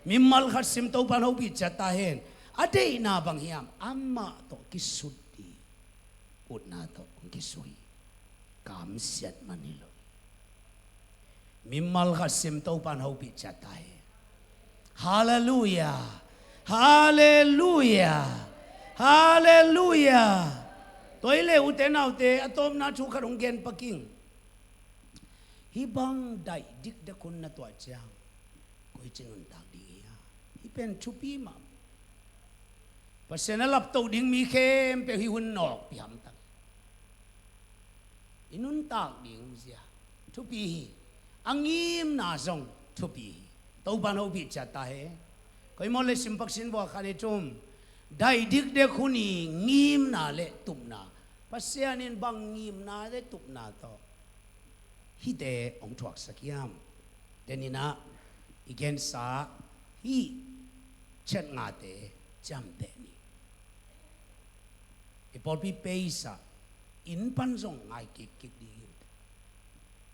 Mimal khat sim Topan hopih ciat ta hen. A deihna bang hiam? Amah tawh kisut ding. Utna tawh hong kisui. Kamsiat man hi lo hi. Mimal khat sim Topan hopih ciat ta hen. Halleluia. Halleluia. Halleluia. Tua hileh ute naute, a tawpna thu khat hong gen pak ing. Hih bang daih dikdek hun na tuah ciang koici nuntak ding hiam? Hih pen thupi mah. Pasian a laptoh ding mi khempeuh hih hun nawkpi hamtang. I nuntak ding zia thupi hi. A ngimna zong thupi hi. Topan hopih ciat ta hen. Koi maw le sim pak sin vua khan i tum. Daih dikdek hun i ngimna le tupna, Pasian in bang ngimna le tupna tawh hihte hong thuaksak hiam? Deninah i gensa hih chet ngate ciamteh ni. I pawlpi peisa inn pan zong ngai kikkik ding hi uh teh.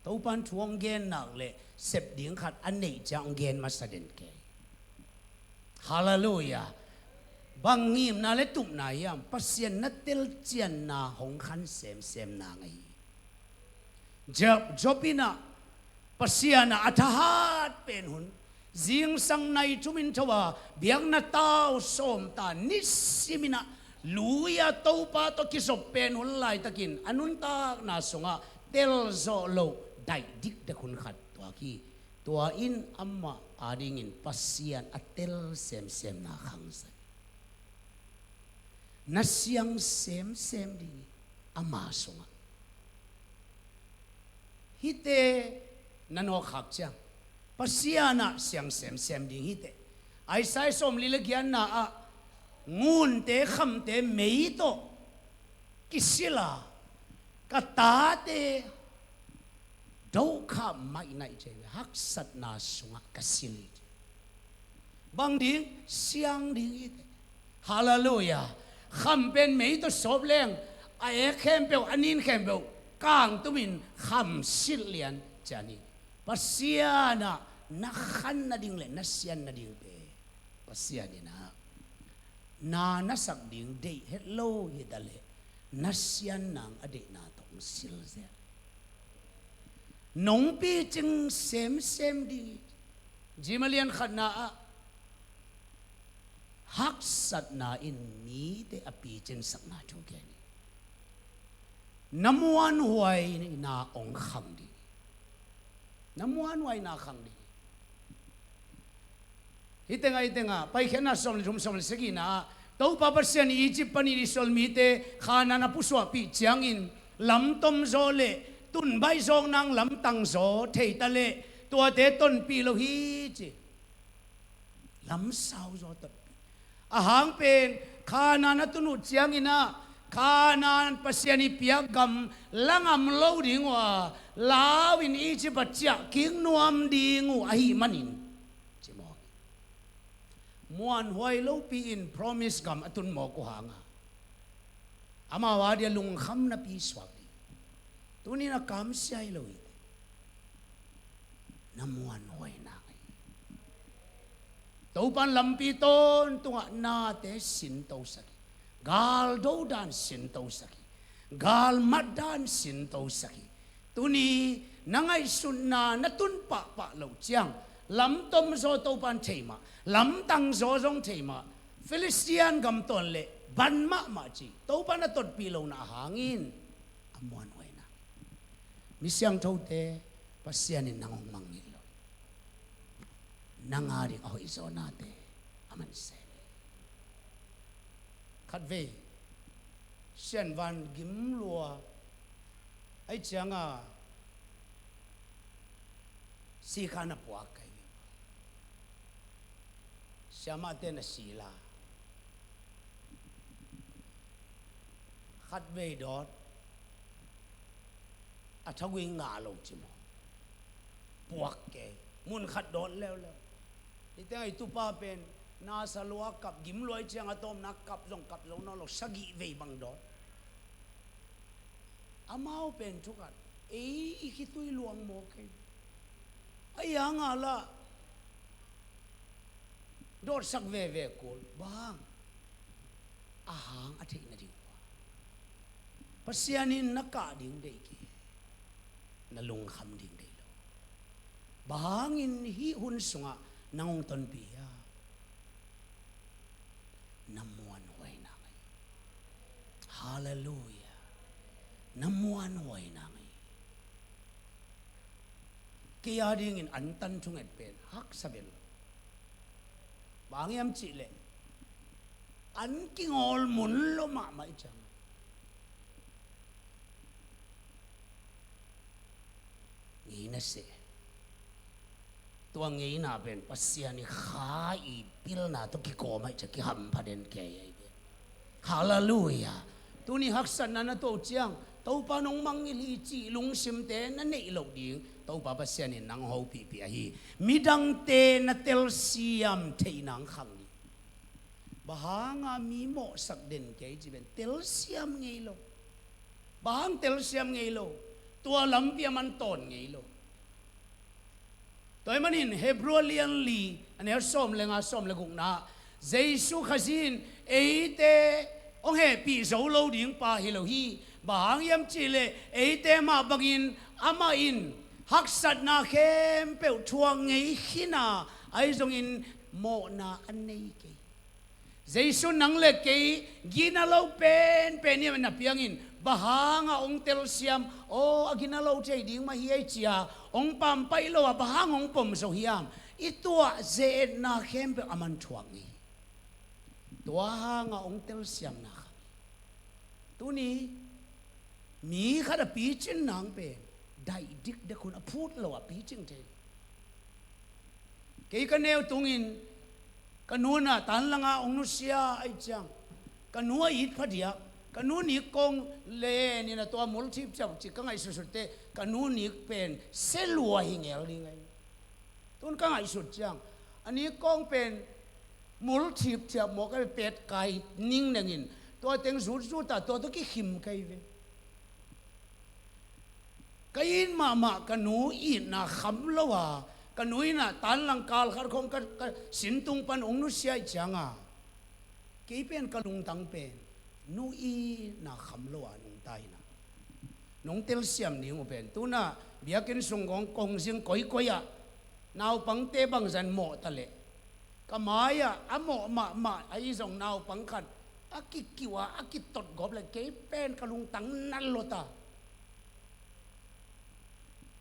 Topan thu hong gen nak le sep ding khat a neih ciang hong gen masa den kei. Halleluia. Bang ngimna le tupna hiam? Pasian na telcianna hong khan semsem nang ahi. Job, Job in ah Pasian ah a thahat pen hun, zingsang nai thum in tho a, biakna tau sawm ta, nisim in ah lui a Topa tawh kizop pen hun laitakin a nuntakna sungah telzawh loh daih dikdek hun khat tuak hi. Tua in amah adingin Pasian a tel semsemna khangsak. Na siang semsem ding hi ama sungah. Hihte na nawkkhak ciang Pasian ah siang semsem ding hi teh. Isaiah sawmli le giatna ah ngunte khamte mei tawh kisil a, ka tate dokham mainaih cia, haksatna sungah ka sil hi cia. Bang ding? Siang ding hi teh. Halleluia. Kham pen mei tawh sawp leng a ek khempeuh, a nin khempeuh kangtumin kham silh lian cian hi. Pasian ah na khan nading le na sian nading pen Pasian in ah na na sak ding deih het lo hi ta leh na sian nang a deihna tawh hong silzel. Nong picing semsem ding hi. Jim a lian khatna ah haksatna in mite a picinsakna thu gen hi. Na muanhuaina hong khang ding hi. Na muanhuaina khang ding hi. Hih tengah, hih tengah Paikhiatna sawm le thum, sawm le sagihna ah Topa Pasian in Egypt panin Israel mite Kanaan a pusuahpih ciangin lamtom zaw le tunbaih zawk nang lamtang zaw thei ta leh tuate tonpih lo hi ci. Lamsau zaw tonpih. A hang pen Kanaan a tun uh ciangin ah Kanaan Pasian i piak gam la ngam lo ding uh a, lau in Egypt ah ciah kik nuam ding uh ahih manin ci mawk hi. Muanhuai lopi in promise gam a tun mawk uh hang a, amau a dia lungkham napi suak ding. Tuni-in a kamsia hi lo hi teh. Na muanhuai nang hi. Topa'n lampi tawntungah nate sintosak hi. Galdo dan sintosak hi. Galmat dan sintosak hi. Tuni na ngaihsutna na tun pahpah loh ciang lamtom zaw Topa'n thei mah, lamtang zaw zong thei mah, Philistine gam tawn le ban mahmah ci Topa'n a tonpih lohna hangin a muanhuai nang hi. Mi siangthote, Pasian in nang hong mangngilh lo hi. Nang a ding a hoihzawhnate a man sem hi. Khatvei sianvan gim lua ahih ciangin sikha na puak kei ve. Siamahte na sila. Khatvei dawt a thagui ngah lo ci maw? Puak kei. Mun khat dawt leuleu. Hih teng a i tupa pen nasa lua kap, gim lua ahih ciangin a tawpna kap zong kap zo nawn lo, sagih vei bang dawt. Amau pen thu khat, ei i khitui luang maw kei. Ahih hangin lah dawtsak veve kul. Bang hang? A hang a theih nading uh a, Pasian in na kah ding deih kei, na lungkham ding deih lo. Bang hangin hih hun sungah nang hong tonpih hiam? Na muanhuai nang hi. Halleluiah. Na muanhuai nang hi. Kei a dingin antan thunget pen haksa bel lo. Bang hiam cihleh an kingawl mun lo mahmah i ciang ngei na seh. Tua ngeina pen Pasian i kha i pilna tawh kikawm ahih ciang kihampha den kei ahi ve. Halleluiah. Tuni haksatna na tuah uh ciang Topa nong mangngilh hi cih lungsimte na neih loh ding Topa Pasian in nang hopihpih ahi hi. Midangte na telsiam theih nang khang ding. Bang hanga mi mawhsak den kei ci pen telsiam ngei lo. Bang hang telsiam ngei lo? Tua lampi a man tawn ngei lo. Tua ahih manin Hebru a lian li a neu sawm le nga, sawm le gukna ah Jesu Khazih in eite hong hehpih zo lo ding pa hi lo hi. Bang hang hiam cihleh eite mah bangin amah in haksatna khempeuh thuak ngei khin a, ahi zongin mawhna a nei kei. Jesu nang le kei gina lo penpen hi a, na piangin bang hanga hong telsiam, aw a gina lo thei ding mah hi ei ci-a hong pampaih lo a bang hang hong pom zo hiam? I tuah ze-etna khempeuh a man thuak ngei. Tua hanga hong telsiamna kha ngei. Tuni mi khat a picin nang pen daih dikdek hun a phut lo a picing thei lo. Kei ka neu tungin ka nu na tanlanga hong nusia ahih ciang ka nu a it phadiak, ka nu nikkawng len in a tua mul thipthiap cih ka ngaihsutsut teh ka nu nik pen se lua hi ngel ding ahi. Tun ka ngaihsut ciang a nikkawng pen mul thipthiap maw ka petkai ningnengin tua teng zutzut a tua tawh kikhim kei ve. Ka it mahmah ka nu itna kham lo a Ka nu in ah tanlang kal khat khawng ka, ka sintung pan hong nusia ahih ciangin, kei pen ka lungtang pen nu itna kham lo a nungta in ah, nong telsiam ding uh pen tu-in ah biakinn sung khawng kong zin koikoi ah, naupangte bangzah in mawh ta leh, ka mai-ah a mawh mahmah ahi zong naupang khat a kikiu a, a kitot gawp leh kei pen ka lungtang nat lua ta.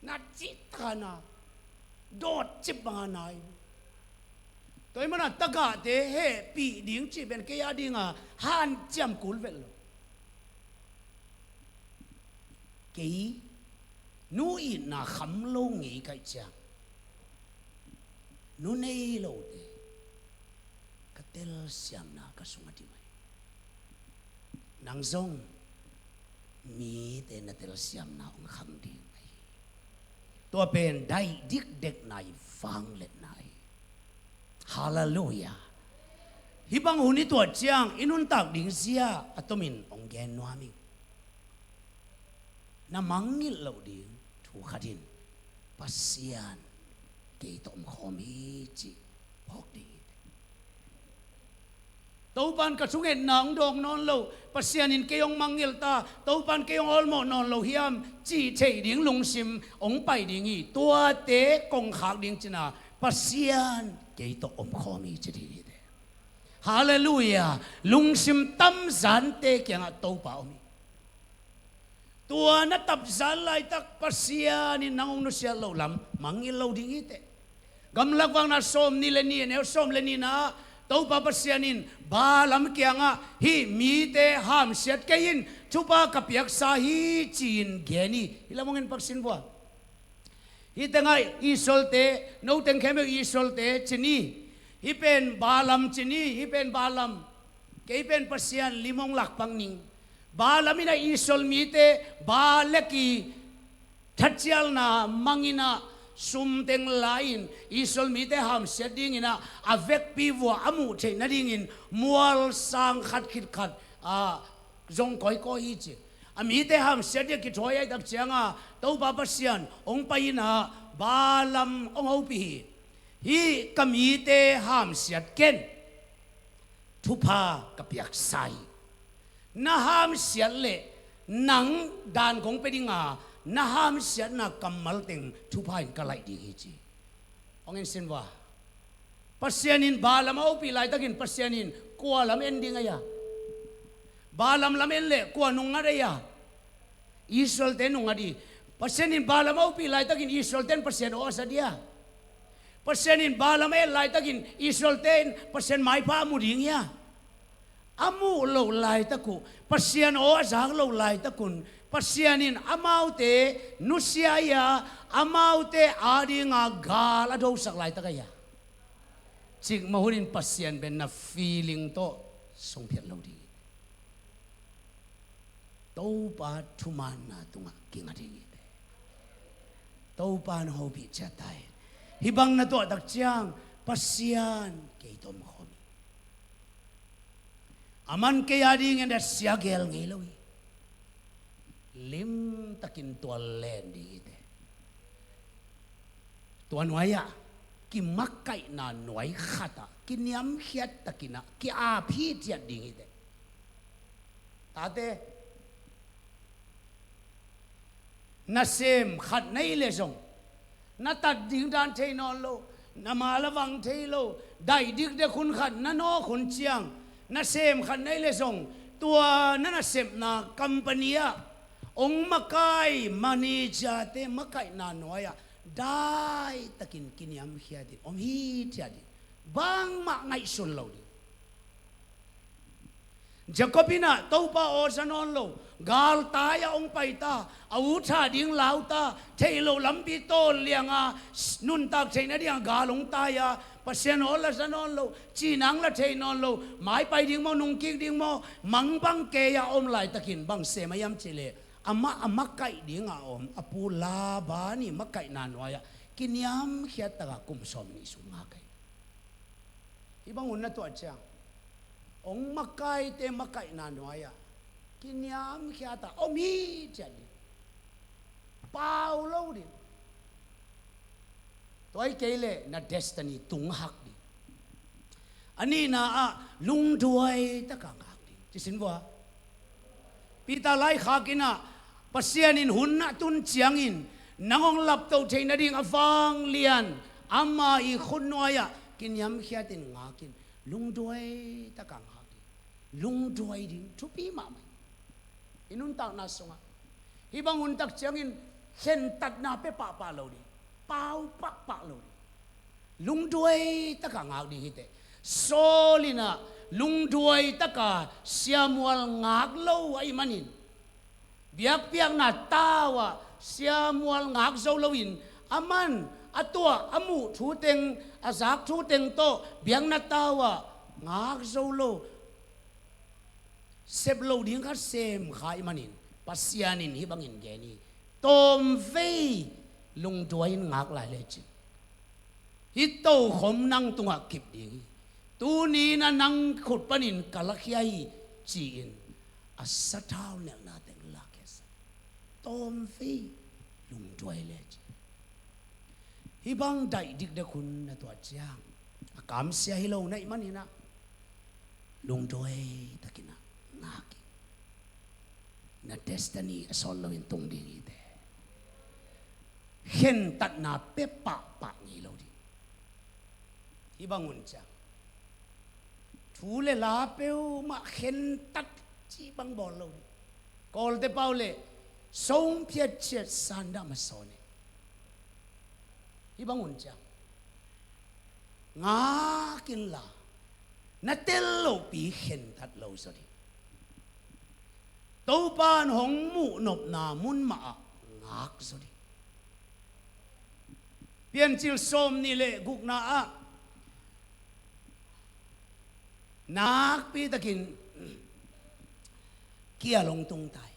Na cih ta na, dawt cip bang a nai. Tua ahih manin tagahte hehpih ding cih pen kei a dingin hanciam kul vet lo. Kei nu itna kham lo ngei ka hih ciang, nu nei lote ka telsiamna ka sungah dim ahi. Nang zong mite na telsiamna hong khang ding ahi. Tua pen daih dikdekna i vangliatna ahi. Halleluiah. Hih bang hun i tuah ciang i nuntak ding zia a tomin hong gen nuam ing. Na mangngilh loh ding thu khat in, Pasian kei tawh omkhawm hi, cih phawk ding hi. Topa'n ka thungetna hong dawng nawn lo, Pasian in kei hong mangngilh ta, Topa'n kei hong awlmawh nawn lo hiam, cih theih ding lungsim hong pai ding hi. Tuate kong khak ding ci-in ah, Pasian kei tawh omkhawm hi, ci ding hi teh. Halleluiah. Lungsim tamzante kiangah Topa om hi. Tua na tapzan laitak Pasian in nang hong nusiat loh lam mangngilh lo ding hi teh. Gamlak Vakna sawmnih le nih, a neu sawm le nihna ah Topa Pasian in Balaam kiangah, hih mite hamsiat kei in, thupha ka piaksa hi, ci-in gen hi. Hih lam hong en pak sin vua. Hih tengah Israelte, no teng khempeuh Israelte ci ni. Hih pen Balaam ci ni, hih pen Balaam. Kei pen Pasian lim hong lak pak ning. Balaam in ah Israel mite Balak i thacialna mang in ah sum teng la-in Israel mite hamsiat dingin ah a vekpi vua a muh theih nadingin mual sang khat khit khat, ah, zong kawikawi hi ci. A mite hamsiat ding a kithawi ahih tak ciangin Topa Pasian hong pai in ah Balaam hong hopih hi. Hih ka mite hamsiat ken, thupha ka piaksa hi. Na hamsiat leh nang dan kong pia ding a, na hamsiatna kammal teng thupha in ka laih ding hi ci. Hong en sin vua. Pasian in Balaam a hopih laitakin Pasian in kua lam en ding a hia? Balaam lam en leh kua nungngat a hia? Israelte nungngat hi. Pasian in Balaam a hopih laitakin Israelte'n Pasian aw a za dia? Pasian in Balaam a et laitakin Israelte in Pasian maipha a mu ding hia? A muh loh laitak uh, Pasian aw a zak loh laitak un, Pasian in amaute nusia hi a, amaute adinga gal a dosak laitak a hia? Cikmah hunin Pasian pen na feeling tawh sungphiat lo ding hi. Topa thumanna tungah kinga ding hi teh. Topa na hopih ciat ta hi. Hih bang na tuah tak ciang Pasian kei tawh omkhawm hi. Aman kei adingin a sia gel ngei lo hi. Limtakin tua len ding hi teh. Tua nuai-ah kimakaihna nuai khatah kiniamkhiat takin ah ki-ap hithiat ding hi teh. Tate, nasem khat na hih leh zong, na tat ding dan thei nawn lo, na ma la vang thei lo, daih dikdek hun khat na nawk hun ciang, nasem khat na hih leh zong, tua na nasepna company ah hong makai manager-te makaihna nuai-ah daitakin kiniamkhiat in om hithiat in, bangmah ngaihsun lo ding. Jacob in ah Topa aw za nawn lo, galtai-ah hong pai ta, a u tha ding lau ta, theih loh lampi tawl lianga nuntak theih nadinga gal hong tai-a, Pasian aw la za nawn lo, cihna la thei nawn lo, mai pai ding maw, nungkik ding maw, mangbang kei-a om laitakin bang sem a hiam cih leh, amah a makaih dinga om a pu Laban i makaihna nuai-ah kiniamkhiat takin kum sawmnih sung ngak hi. Hih bang hun na tuah ciang, hong makaite makaihna nuai-ah kiniamkhiat a om hithiat ding. Pau lo ding. Tua hi kei leh na destiny tunghak ding. A nihna ah lungduai taka ngak ding. Ci sin vua. Peter laikhak in ah, Pasian in hun a tun ciangin nang hong laptoh theih nading a vanglian ama i khutnuai-ah kiniamkhiatin ngak in. Lungduai taka ngak ding. Lungduai ding thupi mahmah. I nuntakna sungah hih bang hun tak ciangin khentatna pia pahpah lo ding, pau pahpah lo ding. Lungduai taka ngak ding hi teh. Saul in ah lungduai taka siamual ngak lo ahih manin, biakpiakna tau ah siamual ngak zo loin, aman a tuah a muh thu teng, a zak thu teng tawh biakna tau ah ngak zo lo, sep loh ding khat sem kha ahih manin, Pasian in hih bangin gen hi. Tawmvei lungduai in ngak lai lecin, hih tokhom nang tungah kip ding hi. Tuni in ah nang khut panin ka lakhia hi, ci-in a sathau nelhna teng lakhia sa. Tawmvei lungduai lecin. Hih bang daih dikdek hun na tuah ciang, a kamsia hi lo na hih manin ah, lungduai takin ah ngak in. Na destiny a sawt loin tung ding hi teh. Khentatna pia pahpah ngei lo ding. Hih bang hun ciang thu le la peuhmah khentat cih bang bawl lo ding. Kawlte pau leh song phiat ciat sandah masawn e. Hih bang hun ciang ngak inla, na tel lopi khentat lo zaw ding. Topa in hong muh nopna mun mah ah ngak zaw ding. Piancil sawmnih le gukna ah nakpi takin kial hong tung ta hi.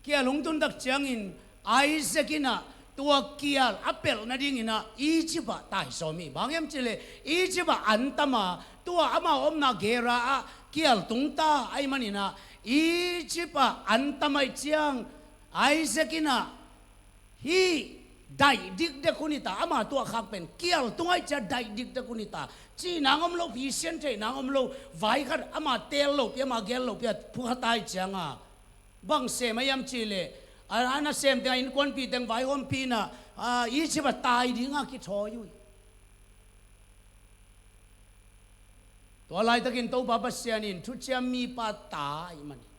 Kial hong tun tak ciangin Isaac in ah tua kial a pelh nadingin ah Egypt ah tai sawm hi. Bang hiam cih leh Egypt ah an tam a, tua amau omna Gerar ah kial tung ta ahih manin ah, Egypt ah an tam ahih ciang Isaac in ah hih daih dikdek hun hi ta, ama tuahkhak pen kial tung ahih ciang daih dikdek hun hi ta, cih nang om lo, phisian theih nang om lo, vai khat ama teel lopi, ama geel lopi a phukha ta ahih cianga, bang sem a hiam cih leh, a, a nasem teng, a innkuanpih teng vaihawmpih in ah, a, Egypt ah tai dinga kithawi uh hi. Tua laitakin Topa Pasian in thuciam mipa ta ahih manin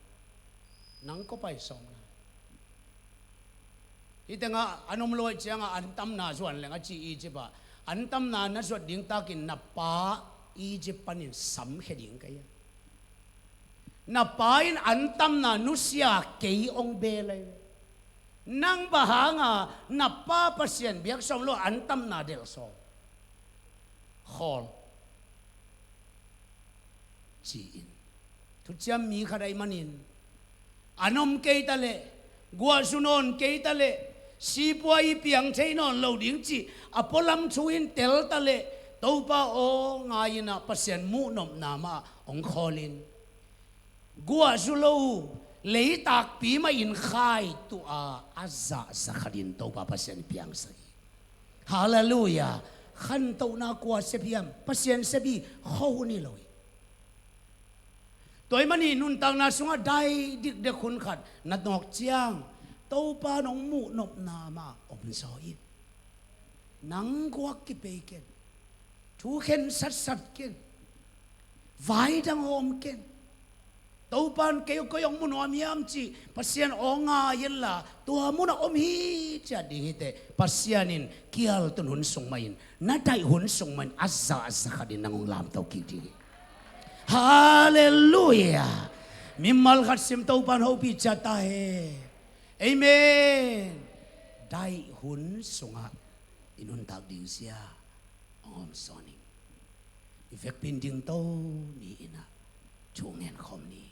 nang kua pai sawm na. Hih tengah an om lo ahih cianga an tamna zuan leng a ci Egypt ah, an tamna na zuat ding takin na pa Egypt panin samkhia ding ka hi a, na pa in an tamna nusia kei hong bel ahi ve. Nang bang hanga na pa Pasian biak sawm lo, an tamna delh sawm khawl, ci-in thuciam mi khat ahih manin, an om kei ta leh, guahzu nawn kei ta leh, sipuai piang thei nawn lo ding cih a pualam thu in tel ta leh, Topa aw ngai in ah Pasian muh nopna mah hong khawl in, guahzu lo, leitakpi mah in khai tuh a, a zah zakhatin Topa Pasian piangsak hi. Halleluiah. Khantohna kua sep hiam? Pasian sep hi, khuahun hi lo hi. Tua ahih manin nuntakna sungah daih dikdek hun khat na nawk ciang, Topa in hong muh nopna mah om zaw in. Nang guak kipei ken. Thu khen satsat ken. Vai dang hawm ken. Topa in kei koi hong mu nuam hiam cih Pasian aw ngai inla, tua munah om hi ciat ding hi teh. Pasian in kial tun hun sung mah in, na daih hun sung mah in a zah zakhatin nang hong lamto kik ding hi. Halleluiah. Mimal khat sim Topa in hopih ciat ta hen. Amen. Daih hun sungah i nuntak ding zia hong hawmsawn ing. I vekpi in dingto ni in ah thu ngen khawm ni.